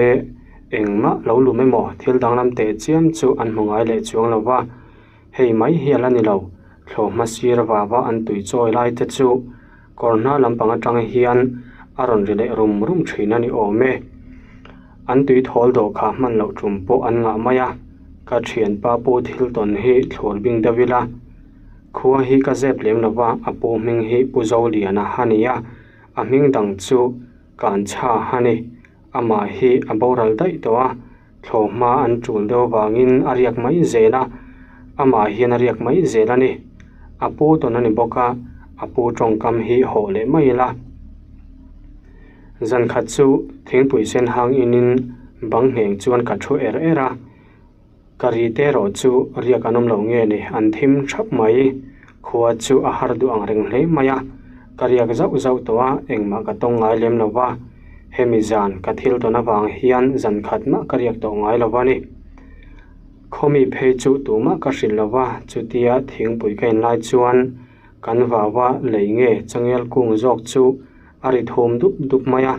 engmah lo lum emaw thil danglam teh chiam chu an hmu ngai leh chuang lo va. Hei mai hi a la ni lo, thlawhhma sir vava an tui chawi lai te chu Kawr hna lampang atang hian a rawn ri leh rum rum thin a ni awm e. An tui thawl dawh kha hman loh tum pawh an ngah mai a, ka thianpa pu thil tawn hi thlur bing deuh ila. Khua hi ka zep lem lo va, a pu hming hi Pu Zoliana a ni a, a hming dang chu Kanchha a ni. Amah hi a boral daih tawh a, thlawhhma an tul deuh avangin a riak mai zel a, amah hian a riak mai zel a ni. A pu tawn a ni bawk a, a pu tawngkam hi hawh leh mai ila. Zan khat chu thingpui sen hang inin bang ngheng chuan ka thu er er a. Ka ri te erawh chu riak an awm lo nge ni, an thim thap mai. Khua chu a har duh ang reng hle mai a, ka riak zauh zauh tawh a, engmah ka tawng ngai lem lo va. Hemi zan ka thil tawn avang hian zan khat mah ka riak tawh ngai lo va ni. Khawmi phei chu tumah ka hrilh lo va, chutia thingpui ka inlai chuan kan vau a lei nge changel kung zawk chu a ri thum dup dup mai a.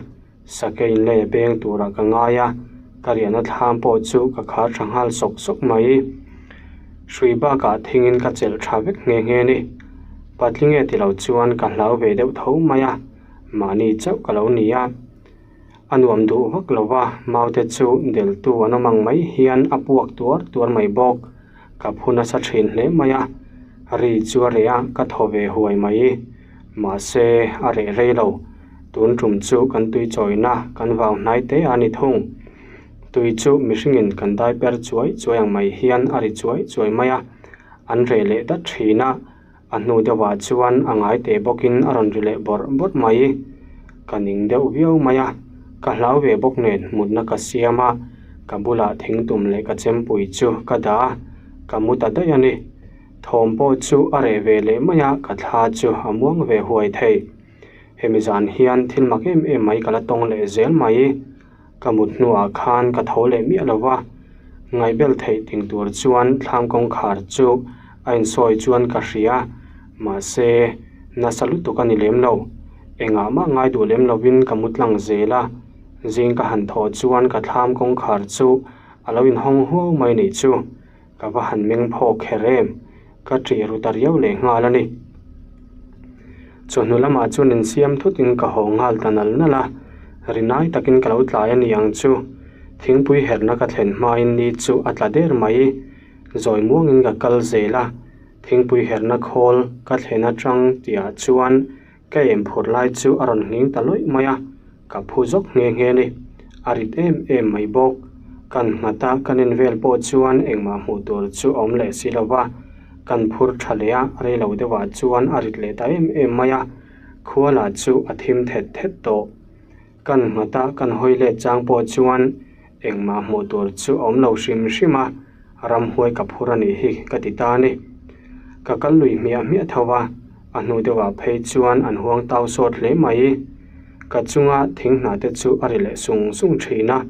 Sakei leh beng turah ka ngai a, Ka riahna thlam pawh chu ka khar tha nghal sawk sawk mai. Hrui bakah thingin ka chelh tha vek nghe nghe ni. Patling e ti lo chuan ka hlau ve deuh tho mai a, mahni chauh ka lo ni a. A nuam duh vak lo va, maute chu deltu an awm ang mai hian a puak tuar tuar mai bawk. Ka phu nasa thin hle mai a, ri chu a reh a, ka thaw ve huai mai. Mahse, a reh rei lo. Tun tum chu kan tui chawina kan vau hnai te a ni thung. Tui chu mihringin kan dai per chuai chuai ang mai hian a ri chuai chuai mai a, an reh leh dat thin a. A hnu deuhah chuan a ngai teh bawkin a rawn ri leh bawrh bawrh mai. Ka ning deuh viau mai a, ka hlau ve bawk nen mutna ka siam a, ka bulah thingtum leh ka chempui chu ka dah a, ka mu ta daih a ni. Thawm pawh chu a reh ve leh mai a, ka thla chu a muang ve huai thei. Hemi zan hian thil mak em em mai ka la tawng leh zel mai. Ka mut hnuah khan ka tho leh miah lo va, ngaihbel theih ting tur chuan thlam kawngkhar chu a insawi chuan ka hria, mahse nasa lutuk a ni lem lo. Engah mah ngai duh lem lovin ka mu tlang zel a, zing ka han thawh chuan ka thlam kawngkhar chu a lo inhawng huau mai nih chu. Ka va han meng phawk kher em? Ka ṭih ru ta riau leh nghal a ni. Chawhnu lamah chuan insiam thutin ka haw nghal ta nal nal a, rinai takin ka lo tlai a ni ang chu. Thingpui herhna ka thlen hmain ni chu a tla der mai. Zawi muangin ka kal zel a, thingpui herhna khawl ka thlen atang tihah chuan Ka em phur lai chu a rawn nghing ta lawih mai a, ka phu zawk nghe nghe ni. A rit em em mai bawk. Kan nghat a, kan en vel pawh chuan engmah hmuh tur chu a awm leh si lo va. Kan phur tha leh a, rei lo deuhah chuan a rit leh ta em em mai a, khua lah chu a thim thet thet tawh. Kan nghat a, kan hawi let chang pawh chuan engmah hmuh tur chu a awm lo hrim hrim a, ramhuai ka phur a nih hi ka ti ta a ni. Ka kal lui hmiah hmiah tho a, a hnu deuhah phei chuan an huang tau sawt hle mai. Ka chunga thing hna te chu a ri leh sung sung thin a,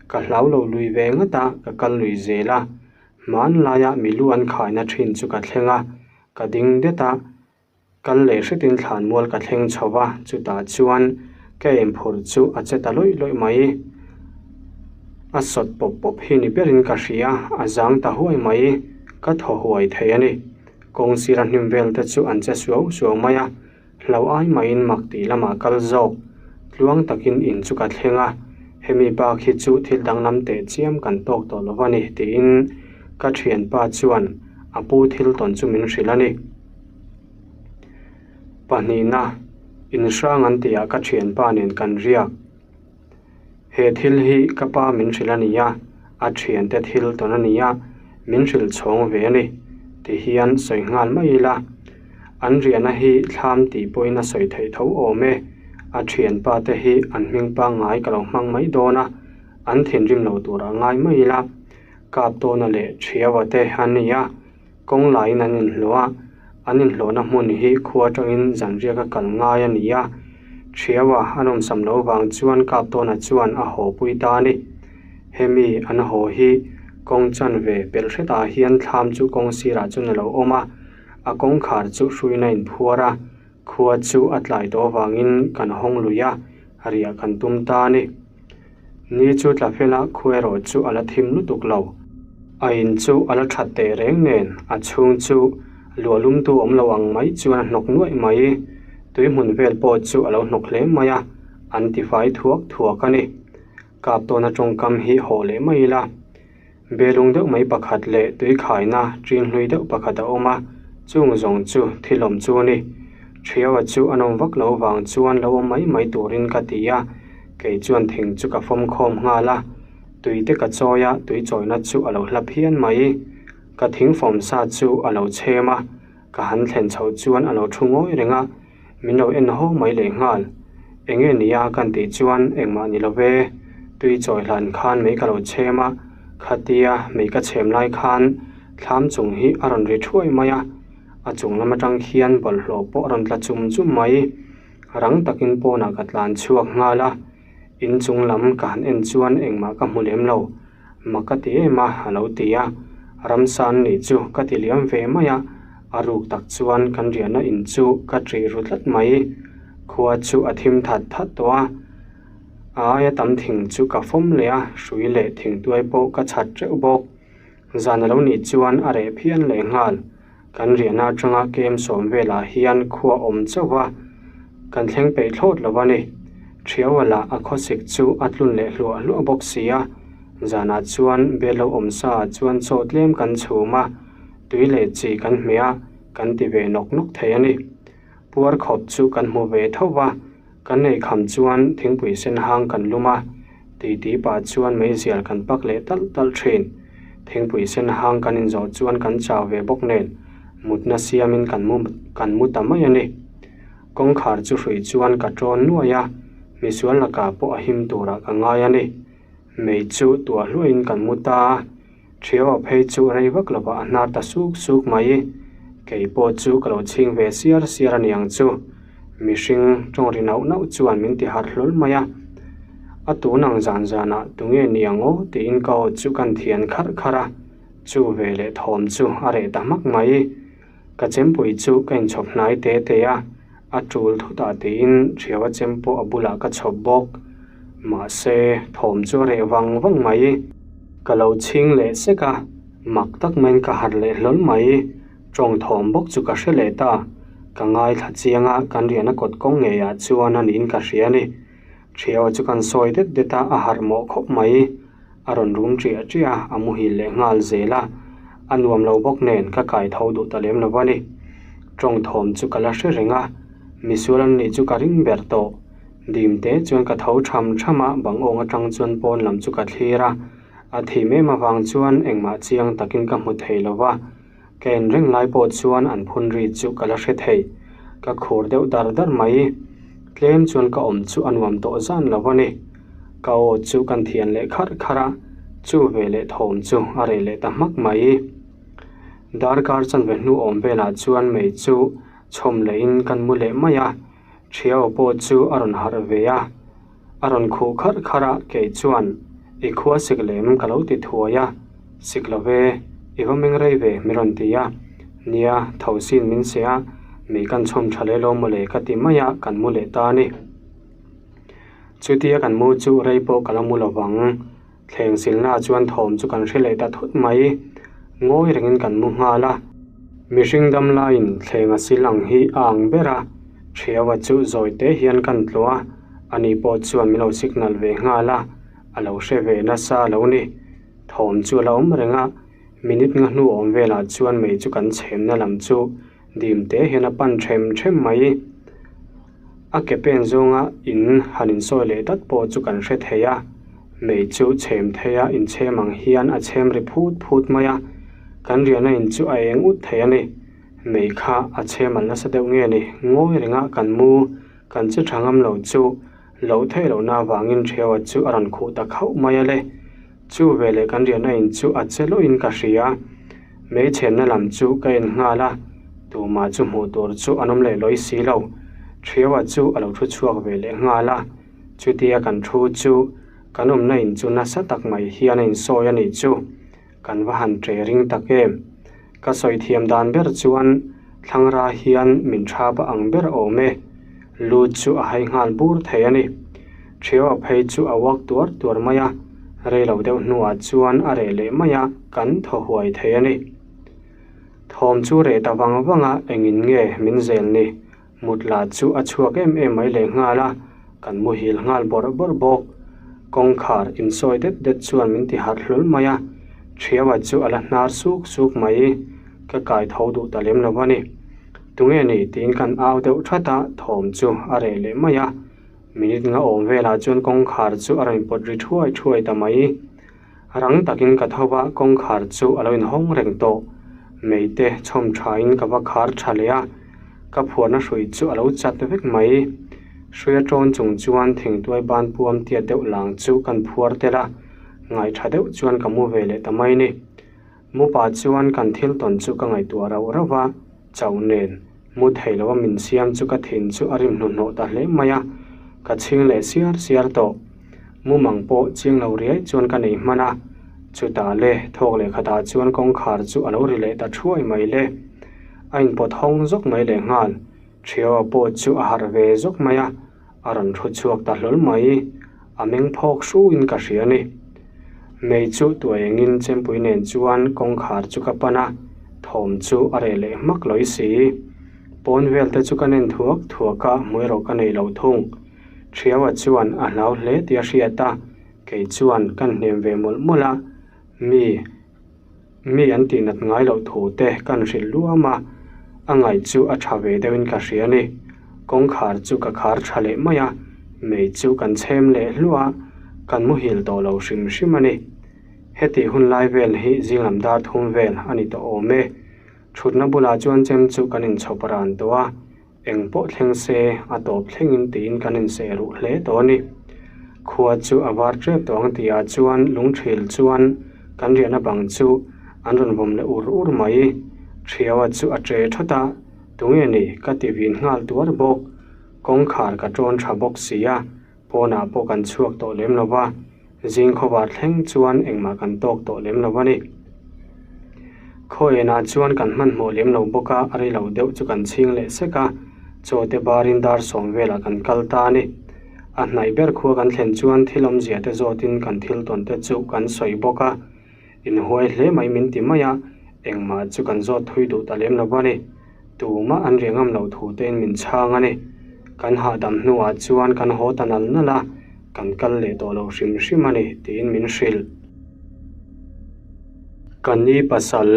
ka hlau lo lui ve ngat a, ka kal lui zel a. Hmanlaia milu an khaina thin chu ka thleng a, ka ding det a. Kal leh hretin thlanmual ka thleng chho va, chutah chuan ka enphur chu a che ta lawih lawih mai. A sawt pawp pawp hi ni berin ka hria, a zang ta huai mai, ka thaw huai thei a ni. Kawng sira hnim vel te chu an che suau suau mai a, hlo ai maiin mak tih lamah kal zawk. Tluang takin in chu ka thleng a, hemi bak hi chu thil danglam teh chiam kan tawk tawh lo va ni tiin ka thianpa chuan a pu thil tawn chu min hrilh a ni. Pahnihna, inhrang an tihah ka thianpa nen kan riak. He thil hi ka pa min hrilh a ni a, a thiante thil tawn a ni a, min hrilh chhawng ve a ni ti hian sawi nghal mai ila. An riahna hi thlam tih pawhin a sawi theih tho awm e, a thianpa te hi an hming pangngai ka lo hmang mai dawn a, an thinrim lo turah ngai mai ila. Kap tawna leh thiaua te an ni a. Kawng laiin an inhlawh a, an inhlawhna hmun hi khua atangin zanriak a kal ngai a ni a. Thiaua an awmsam loh vang chuan Kaptawna chuan a haw pui ta a ni. Hemi an haw hi kawng chanve pelh hretah hian thlam chu kawng sirah chuan a lo awm a, a kawngkhar chu hruina a inphuar a, khua chu a tlai tawh avangin kan hawng lui a, riah kan tum ta a ni. Ni chu tla fela khu erawh chu a la thim lutuk lo. A in chu a la that teh reng nen a chhung chu luah lumtu awm lo ang mai chuan a hnawk nuaih mai. Tui hmun vel pawh chu a lo hnawk hle mai a, an tifai thuak thuak a ni. Kap tawna tawngkam hi hawh leh mai ila. Belung deuh mai pakhat leh tui khaina ṭin hlui deuh pakhat a awm a, chung zawng chu thil awm chu a ni. Ṭhiaua chu a nawm vak loh vang chuan lo awm mai mai turin ka ti a, kei chuan thing chu ka fawm khawm nghal a, tui te ka chawi a, tui chawina chu a lo hla phian mai. Ka thing fawm sa chu a lo chhem a, Ka han thlen chhoh chuan a lo thu ngawi reng a, min lo en haw mai leh nghal. Enge ni a kan tih chuan engmah ni lo ve, tui chawi hlan khan mei ka lo chhem a, khatia mei ka chhem lai khan thlam chung hi a rawn ri thuai mai a, a chung lam atang khian bawlhhlawh pawh a rawn tla chum chum mai. Rang takin pawnah ka tlan chhuak nghal a, in chung lam ka han en chuan engmah ka hmu lem lo. Mak ka ti em a, a lo ti a. Ramsa an nih chu ka ti liam ve mai a, a ruk tak chuan kan riahna in chu ka ṭih ru tlat mai. Khua chu a thim that that tawh a. A aia tam thing chu ka fawm leh a, hrui leh thingtuai pawh ka chhat teuh bawk. Zan a lo nih chuan a reh phian leh nghal. Kan riahna atanga kem sawm velah hian khua awm chauh va, kan thleng peih thlawt lo a ni. Thiaua lah a khawsik chu a tlun leh hluah hluah bawk si a, zanah chuan bel lo awm sa ah chuan chaw tlem kan chhum a, tui leh chi kan hmeh a, kan ti ve nawk nawk thei a ni. Puar khawp chu kan hmu ve tho va, kan nei kham chuan thingpui sen hang kan lum a, titi pah chuan meizial kan pak leh talh talh thin. Thingpui sen hang kan inzawh chuan kan chau ve bawk nen mutna siamin kan mu kan mu ta mai a ni. Kawngkhar chu hrui chuan ka tawn nuai a, misual lakah pawh a him turah ka ngai a ni. Mei chu tuah hluahin kan mu ta a. Thiaua phei chu rei vak lovah a hnar ta suk suk mai. Kei pawh chu ka lo chhing ve siar siar a niang chu. Mihring tawng ri nauh nauh chuan min ti harh hlawl mai a. A tun ang zan zanah tunge ni ang aw tiin ka aw chu kan thian kharh kharh a, chu ve leh thawm chu a reh ta hmak mai. Ka chempui chu ka inchhawp hnai te te a, a tul thutah tiin Thiaua chem pawh a bulah ka chhawp bawk. Mahse, thawm chu a reh vang vang mai. Ka lo chhing leh sek a, mak tak maiin ka harh leh hlawl mai. Tawng thawm bawk chu ka hre leh ta. Ka ngaithla chiang a, kan riahna kawt kawng ngeiah chuan a niin ka hria a ni. Thiaua chu kan sawi det det a, a harh mawh khawp mai. A rawn rum ṭiah ṭiah a, a muhil leh nghal zel a. A nuam lo bawk nen ka kai tho duh ta lem lo a ni. Tawng thawm chu ka la hre reng a, misual an nih chu ka ring ber tawh. Dim te chuan ka tho tham tham a, bang awng atang chuan pawn lam chu ka thlir a. A thim em avang chuan engmah chiang takin ka hmu thei lo va. Ka en reng lai pawh chuan an phun ri chu ka la hre thei. Ka khur deuh dar dar mai. Tlem chuan ka awm chu a nuam tawh zan lo a ni. Ka aw chu kan thian leh kharh kharh a, chu ve leh thawm chu a reh leh ta hmak mai. Darkar chanve hnu awm velah chuan mei chu chhawm lehin kan mu leh mai a, Thiaw pawh chu a rawn harh ve a. A rawn khuh kharh kharh a, kei chuan, I khua sik lem ka lo ti thuai a, sik lo ve, i va meng rei ve min rawn ti a. Nia, tho sin min se a, mei kan chhawm tha leh lo mawle ka ti mai a, kan mu leh ta a ni. Chutia kan mu chu rei pawh ka la mu lo vang. Thleng silna chuan thawm chu kan hre leh ta thut mai. Ngawi rengin kan mu nghal a. Mihring dam laiin thleng a sil ang hi a ang ber a, Thiaua chu zawi te hian kan tluah a, ani pawh chuan min lo signal ve nghal a, a lo hre ve nasa lo ni. Thawm chu a la awm reng a, minute nga hnu awm velah chuan mei chu kan chhemna lam chu dim te hian a pan them them mai. A ke pen zawnga in han insawi leh dat pawh chu kan hre thei a, mei chu chhem thei a inchhem ang hian a chhem ri phut phut mai a, kan riahna in chu a eng ut thei a ni. Mei kha a chhem al nasa deuh nge ni, ngawi renga kan mu kan che tha ngam lo chu loh theih lohna avangin Theoa chu a rawn khuh ta khauh mai a le. Chu veleh kan riahna in chu a che lawhin ka hria. Mei chhenna lam chu ka en nghal a, tumah chu hmuh tur chu an awm leh lawi si lo. Thiaua chu a lo thu chhuak ve leh nghal a, chutia kan thu chu kan awmna in chu nasa tak mai hian a insawi a nih chu. Kan va han ṭe ring tak em? Ka sawi thiam dan ber chuan thlangra hian min thap a ang ber awm e. Lu chu a hai nghal bur thei a ni. Thiaua phei chu a uak tuar tuar mai a, rei lo deuh hnuah chuan a reh leh mai a, kan thaw huai thei a ni. Thawm chu reh ta vang vang a, engin nge min zel ni? Mut lah chu a chhuak em em mai leh nghal a, kan muhil nghal bawrh bawrh bawk. Kawngkhar insawi det det chuan min ti harh hlul mai a, Thiaua chu a la hnar suk suk mai. Ka kai tho duh ta lem lo a ni. Tunge ni tiin kan au deuh that a, thawm chu a reh leh mai a. Minute nga awm velah chuan kawngkhar chu a rawn pawt ri thuai thuai ta mai. Rang takin ka tho va, kawngkhar chu a lo inhawng reng tawh. Mei te chhawm thain ka va khar tha leh a, ka phuarna hrui chu a lo chat vek mai. Hruia tawn chung chuan thingtuai ban puam tiat deuh lang chu kan phuar tel a, ngaih tha deuh chuan ka mu ve leh ta mai ni. Mupa chuan kan thil tawn chu ka ngaihtuah rauh rauh va, chauh nen mu thei lova min siam chu ka thin chu a rim hnuhnawh ta hle mai a, ka chhing leh siar siar tawh. Mumang pawh chiang lo riai chuan ka nei hman a, chutah le thawk leh khatah chuan kawngkhar chu a lo ri leh ta thuai mai le. A inpawt hawng zawk mai leh nghal, Thiaua pawh chu a harh ve zawk mai a, a rawn thu chhuak ta hlawl mai. A meng phawk hruin ka hria a ni. Mei chu tuai engin chempui nen chuan kawngkhar chu ka pan a, thawm chu a reh leh hmak lawi si. Pawn vel te chu ka nen thuak thuak a, hmu erawh ka nei lo thung. Thiaua chuan a hlau hle tih a hriat a, kei chuan kan hnem ve mawlh mawlh a, mi Mi an tih nat ngai loh thu te kan hrilh luam a, a ngaih chu a tha ve deuhin ka hria a ni. Kawngkhar chu ka khar tha leh mai a, mei chu kan chhem leh hluah a, kan muhil tawh lo hrim hrim a ni. Heti hun lai vel hi zinglam dar thum vel a ni tawh awm e. Thutna bulah chuan chem chu kan inchhawp ran tawh a, Eng pawh thleng se, a tawp thlengin tiin kan inseh ruh hle tawh a ni. Khua chu a var tep tawh ang tihah chuan lungthil chuan kan riahna bang chu an rawn vawm leh ur ur mai. Thiaua chu a che thawt a, tunge ni ka ti vin nghal tuar bawk. Kawngkhar ka tawn tha bawk si a, Pawnah pawh kan chhuak tawh lem lo va, zing khawvar thleng chuan engmah kan tawk tawh lem lo a ni. Khaw enah chuan kan hmanhmawh lem lo bawk a, a rilo deuh chu kan chhing leh sek a, chaw te barin dar sawm velah kan kal ta a ni. A hnaih ber khua kan thlen chuan thil awmzia te zawtin kan thil tawn te chu kan sawi bawk a, inhuai hle mai min ti mai a, engmah chu kan zawt thui duh ta lem lo a ni. Tumah an riah ngam loh thu tein min chhang a ni. Kan hahdam hnuah chuan kan haw ta nal nal a, kan kal leh tawh lo hrim hrim a ni tiin min hrilh. Ka ni pasal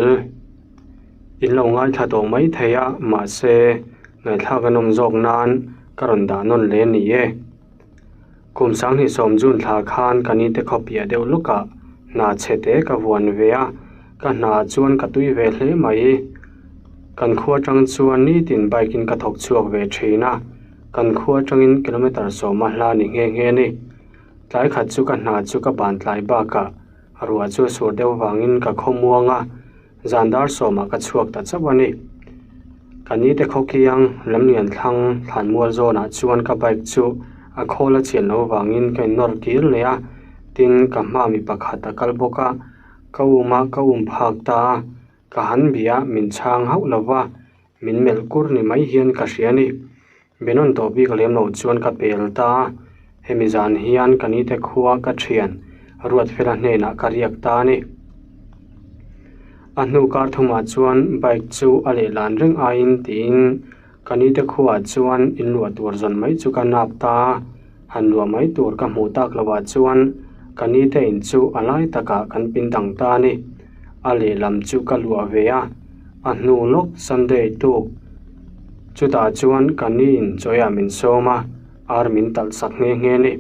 in lo ngaithla tawh mai thei a, mahse ngaihthlak a nawm zawk nan ka rawn dah nawn leh a ni e. Kum sanghnih sawm June thla khan ka nite khaw piah deuh lawkah hna chhe te ka vuan ve a, ka hna chuan ka tui ve hle mai. Kan khua atang chuan nitin bike in ka thawk chhuak ve thin a, kan khua atangin kilometer sawma hla ni nghe nghe a ni. Tlai khat chu ka hna chu ka ban tlai bakah ruah chu a sur deuh vangin ka khaw muang a, Zan dar sawmah ka chhuak ta chauh a ni. Ka nite khawkiang lamlian thlang thlanmual zawnah chuan ka bike chu a khawl a chian loh vangin ka innawr kir leh a, tin ka hma mi pakhat a kal bawk a, ka um a ka um phak ta a, ka han bia min chhang hauh lo va, min melh kur ni mai hian ka hria a ni. Benawn tawh bik lem loh chuan ka pel ta a, hemi zan hian ka nite khua ka thian Ruatfela hnenah ka riak ta a ni. A hnu kar thumah chuan bike chu a lehlan reng aiin tiin ka nite khuaah chuan inluah tur zawn mai chu ka nap ta a, han luah mai tur ka hmuh tak lohah chuan ka nite in chu a lai takah kan pindang ta a ni. A lehlam chu ka luah ve a, a hnu lawk Sunday tuk. Chutah chuan ka niin chawiah min sawm a, ar min talh sak nghe nghe ni.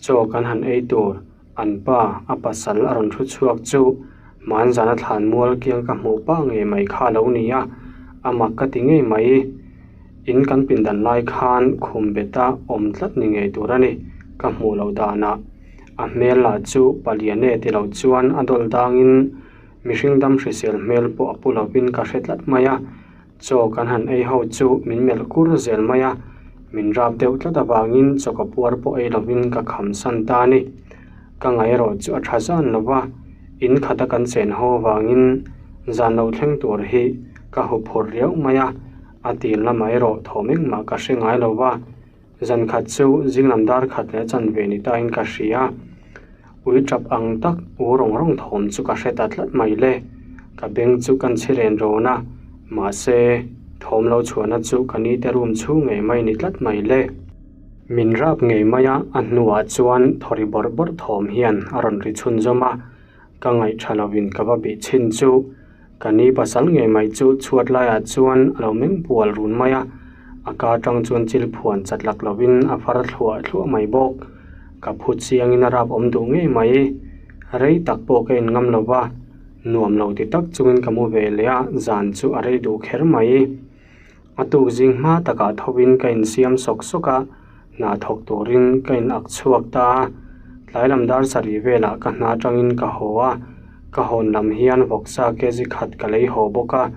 Chaw kan han ei tur, an pa, a pasal a rawn thu chhuak chu hmanzana thlan mual kiang ka hmuh pah ngei mai kha a lo ni a, a mak ka ti ngei mai. In kan pindan lai khan khum beta awm tlat ni ngei tur a ni, ka hmuh loh danah. A hmel lah chu palian e ti lo chuan a dawlh dangin mihring dam hrisel hmel pawh a pu lovin ka hre tlat mai a. Chaw kan han ei ho chu min melh kur zel mai a, min rap deuh tlat avangin chaw ka puar pawh ei lovin ka kham san ta a ni. Ka ngaih erawh chu a tha zan lo va, in khata kan chen ho avangin zan lo thleng tur hi ka hu phur riau mai a, a tir lamah erawh thawm engmah ka hre ngai lo va. Zan khat chu zinglam dar khat leh chanve ni tain ka hria. Ui tap ang tak u rawng rawng thawm chu ka hre ta tlat mai le. Ka beng chu kan chhi ren rawn a, mahse thawm lo chhuahna chu ka nite room chhung ngei mai ni tlat mai le. Min rap ngei mai a, a hnuah chuan thaw ri bawrh bawrh thawm hian a rawn ri chhunzawm a. Ka ngaih tha lovin ka va bih chhin chu ka ni pasal ngei mai chu chhuat laiah chuan a lo meng pual run mai a, a ka atang chuan chil phuan chat lak lovin a far thluah thluah mai bawk. Ka phu chiangin a rap awm duh ngei mai. Rei tak pawh ka in ngam lo va, nuam lo ti tak chungin ka mu ve leh a, zan chu a rei duh kher mai. A tuk zing hma takah thovin ka insiam sawk sawk a, hna thawk turin ka in ak chhuak ta a. Tlai lam dar sarih velah ka hna atangin ka haw a, ka hawn lam hian vawksa kg khat ka lei haw bawk a,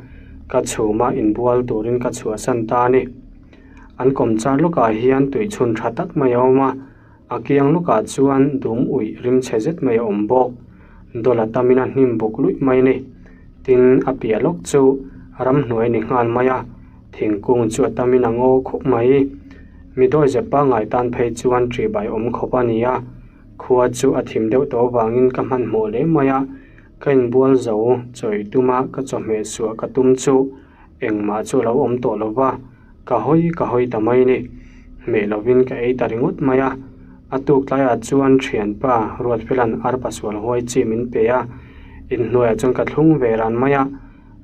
ka chhuma inbual turin ka chhuahsan ta a ni. An kawmchar lawkah hian tuichhun tha tak mai a awm a. A kiang lawkah chuan dum uih rim chhe zet mai a awm bawk. Dawla tamin a hnim buk luih mai a ni. Tin, a piah lawk chu ramhnuai a ni nghal mai a, thingkung chu a tamin a ngaw khup mai. Mi dawizep pangngai tan phei chuan ṭihbai awm khawp a ni a. Khua chu a thim deuh tawh avangin ka hmanhmawh hle mai a, ka inbual zo chawi tuma ka chawhmeh suah ka tum chu engmah chu a lo awm tawh lo va, ka hawi ka hawi ta mai ni. Hmeh lovin ka ei ta ringawt mai a, a tuk tlaiah chuan thianpa Ruatfela'n arpa sual huai chi min pe a, inhnuaiah chuan ka thlung ve ran mai a,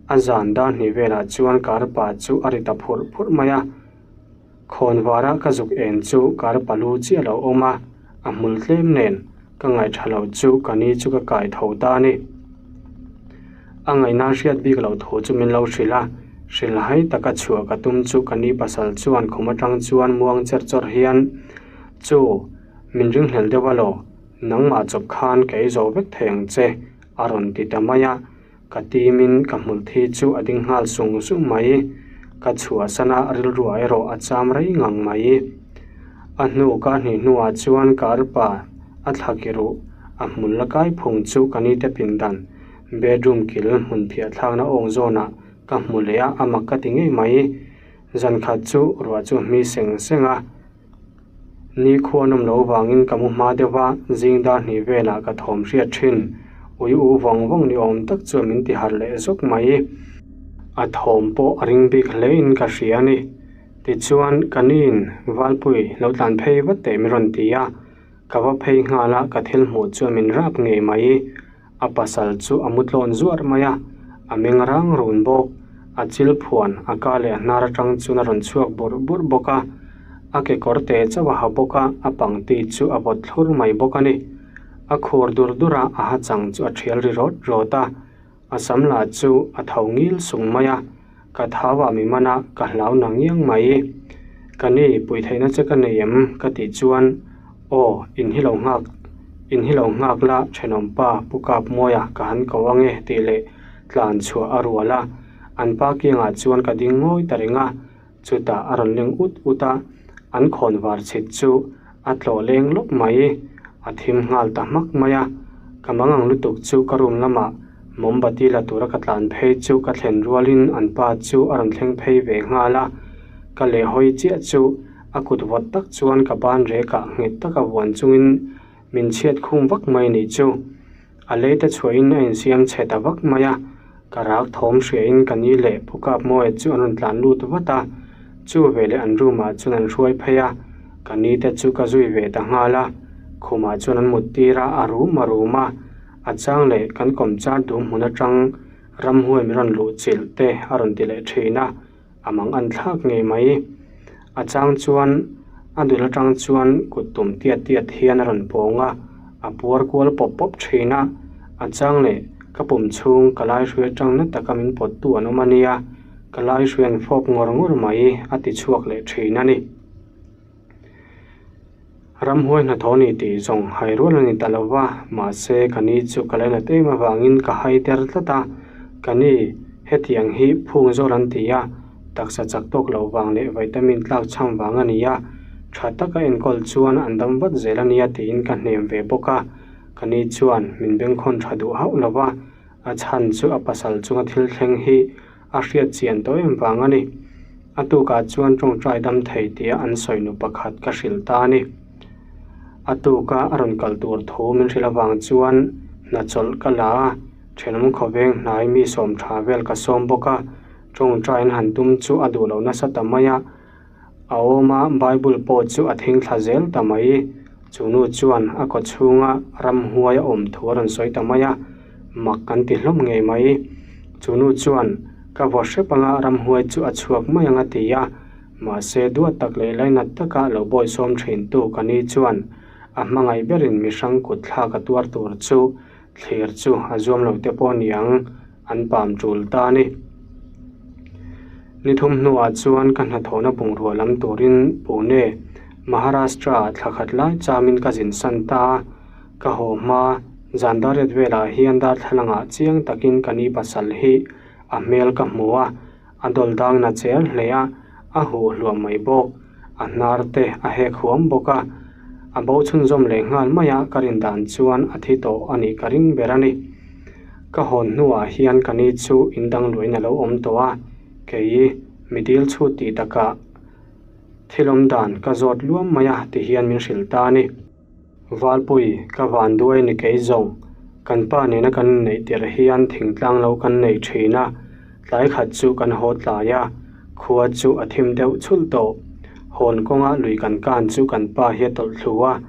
a zan dar hnih velah chuan ka arpa chu a ri ta phurh phurh mai a. Khawnvara ka zuk en chu kar palu chiah lo awm a, a hmul tlem nen ka ngaihṭha lo chu ka ni chu ka kai tho ta a ni. A ngaihna hriat bik loh thu chu min lo hrilh a, hrilhhai taka chhuah ka tum chu ka ni pasal chuan khum aṭang chuan muang cher chawrh hian, Chu, min ringhlel deuh a law, nangmah chawp khan ka ei zo vek thei ang che, a rawn ti ta mai a. Ka timin ka hmul thi chu a ding nghal sung sung mai. Ka chhuahsan a, rilruah erawh a cham rei ngang mai. A hnu ka hnih hnuah chuan ka arpa a thla ki ruh, a hmul la kai phung chu ka nite pindan, bedroom kil hmun phiah thlakna awng zawnah ka hmu leh a, a mak ka ti ngei mai. Zan khat chu ruah chu hmi seng seng a. Ni khuan awm lo vangin ka mu hma deuh a, zing dar hnih velah ka thawm hriat thin. Ui u vawng vawng ni awm tak chuan min ti harh leh zawk mai. A thawm pawh a ring bik hle in ka hria a ni. Tichuan, ka niin Valpui lo tlan phei vat teh min rawn ti a. Ka va phei nghal a, ka thil hmuh chuan min rap ngei mai. A pasal chu a mu tlawn zuar mai a, a meng rang run bawk. A chil phuan a ka leh a hnar atang chuan a rawn chhuak burh burh bawk a. A kekawr te chauh a ha bawk a, a pangti chu a vawt thlur mai bawk a ni. A khur dur dur a, a ha chang chu a thial ri rawt rawt a. A sam lah chu a tho ngil sung mai a, ka thau ah mi man a, ka hlau na ngiang mai. Ka ni, puih theihna che ka nei em? ka tih chuan, Aw, in hi lo nghak, in hi lo nghak la, thenawmpa Pu Kapmawia ka han ko ange tih leh tlan chhuah a rual a. An pa kiangah chuan ka ding ngawi ta reng a, Chutah a rawn leng ut ut a, an khawn var chhit chu a tlawh leng lawp mai. A thim nghal ta hmak mai a, ka mangang lutuk chu ka room lamah mombati la tura ka tlan phei chu ka thlen rualin an pa chu a rawn thleng phei ve nghal a. Ka lehhawi chiah chu a kut vawt tak chuan ka ban rekah nghet taka vuan chungin min chhiat khum vak mai nih chu. A lei te chhuahin a insiam chhe ta vak mai a, ka rak thawm hriain ka ni leh Pu Kapmawia chu an rawn tlan lut vat a, chu veleh an room ah chuan an hruai phei a, ka ni te chu ka zui ve ta nghal a, khumah chuan an mut tir a, a rum a rum a, a chang leh kan kawmchar dum hmun atang ramhuai min rawn luh chilh te a rawn ti leh thin a. A mang an thlak ngei mai. A chang chuan a dul atang chuan kut tum tiat tiat hian a rawn pawng a, a puar kual pawp pawp thin a. A chang leh ka pum chhung ka lai hrui atang na taka min pawttu an awm a nia, ka lai hrui an fawp ngawr ngawr mai a ti chhuak leh thin a ni. Ramhuai hnathawh ni tih zawng hai rual a ni ta lo va, mahse ka ni chu ka lainat em avangin ka hai ter tlat a, ka ni hetiang hi phung zawr an ti a, taksa chak tawk loh vang leh vitamin tlak chham vang a ni a, tha taka enkawl chuan an dam vat zel a nia tiin ka hnem ve bawk a, ka ni chuan min bengkhawn tha duh hauh lo va, a chhan chu a pasal chunga thil thleng hi a hriat chian tawh em vang a ni. A tukah chuan tawngtai dam thei tia an sawi nu pakhat ka hrilh ta a ni. A tuka a rawn kal tur thu min hrilh avang chuan hna chawlh ka la a, thenawm khawveng hnai mi sawm tha vel ka sawm bawk a, tawngtai an han tum chu a duh lo nasa ta mai a. A awm a, Bible pawh chu a thing thla zel ta mai. Chu nu chuan a kaw chhunga ramhuai a awm thu a rawn sawi ta mai a, mak kan ti hlawm ngei mai. Chu nu chuan, Ka vaw hrep anga ramhuai chu a chhuak mai ang a ti a, mahse duat tak leh lainat taka lo bawisawm thintu ka ni chuan a hmangaih berin mihrang kut thlak a tuar tur chu thlir chu a zuam lo te pawh niang an pam tul ta a ni. Ni thum hnuah chuan ka hnathawhna bungrua lam turin Pune, Maharashtra ah thla khat lai chamin ka zin san ta a, ka haw hma zan dariat velah hian darthlalangah chiang takin ka ni pasal hi a hmel ka hmu a, a dawl dang na cher hle a, a huh hluah mai bawk. A hnar te a hek huam bawk a, a bo chhunzawm leh nghal mai a, ka rin dan chuan a thi tawh a nih ka ring ber a ni. Ka hawn hnuah hian ka ni chu in dang luahin a lo awm tawh a, kei mi dil chhut tih takah thil awm dan ka zawt luam mai a ti hian min hrilh ta a ni. Valpui, ka van duai ni kei zawng. Kan pa nena kan inneih tirh hian thingtlang lo kan nei thin a, tlai khat chu kan haw tlai a, khua chu a thim deuh chhulh tawh. Hawn kawnga lui kan kan chu kan pa hi a tawlh thlu a,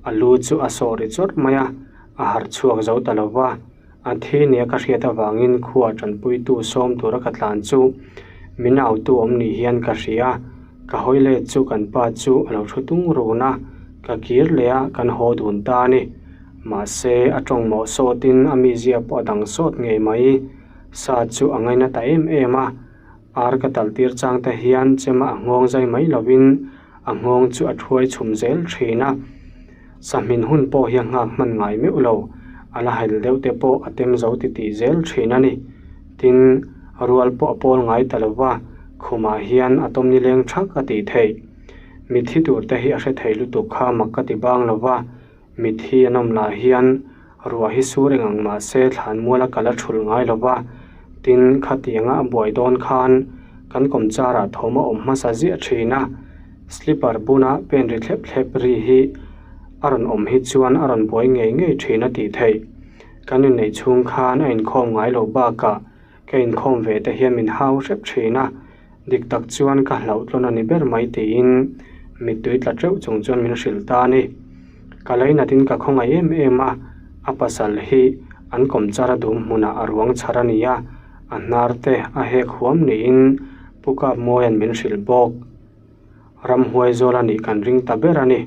a lu chu a sawh ri chawrh mai a, a harh chhuak zo ta lo va. A thi nia ka hriat avangin khua tanpuitu sawm tura ka tlan chu min autu awm ni hian ka hria. Ka hawi let chu kan pa chu a lo thu tung run a, ka kir leh a kan haw dun ta a ni. Mahse, a tawng mawh sawtin a mizia pawh a dang sawt ngei mai. Sa chu a ngaina ta em em a, ar ka tal tir chang te hian chema a nghawng zai mai lovin a nghawng chu a thuai chhum zel thin a. Sahmin hun pawh hi a nghak hman ngai meuh lo, a la hel deuh te pawh a tem zo ti tih zel thin a ni. Tin, rual pawh a pawl ngai ta lo va, khumah hian a tawm nileng thak a tih theih. Mitthi tur te hi a hre thei lutuk kha mak ka ti bang lo va, mitthi an awm lah hian ruah hi sur eng ang mah se thlanmual a kal a thulh ngai lo va, tin, khatianga a buai dawn khan kan kawmcharah thawm a awm hmasa ziah thin a. Slipper buna pen ri thlep thlep ri hi a rawn awm hi chuan a rawn buai ngei ngei thin a tih theih. Kan inneih chhung khan a inkhawm ngai loh bakah ka inkhawm ve te hian min hau hrep thin a, dik tak chuan ka hlauh tlawn a ni ber mai tiin mittui tla teuh chung chuan min hrilh ta a ni. Ka lainatin ka khawngaih em em a, a pasal hi an kawmchar a dum hmunah a ruang chhar a ni a, a hnar te a hek huam niin Pu Kapmawia'n min hrilh bawk. Ramhuai zawl a nih kan ring ta ber a ni.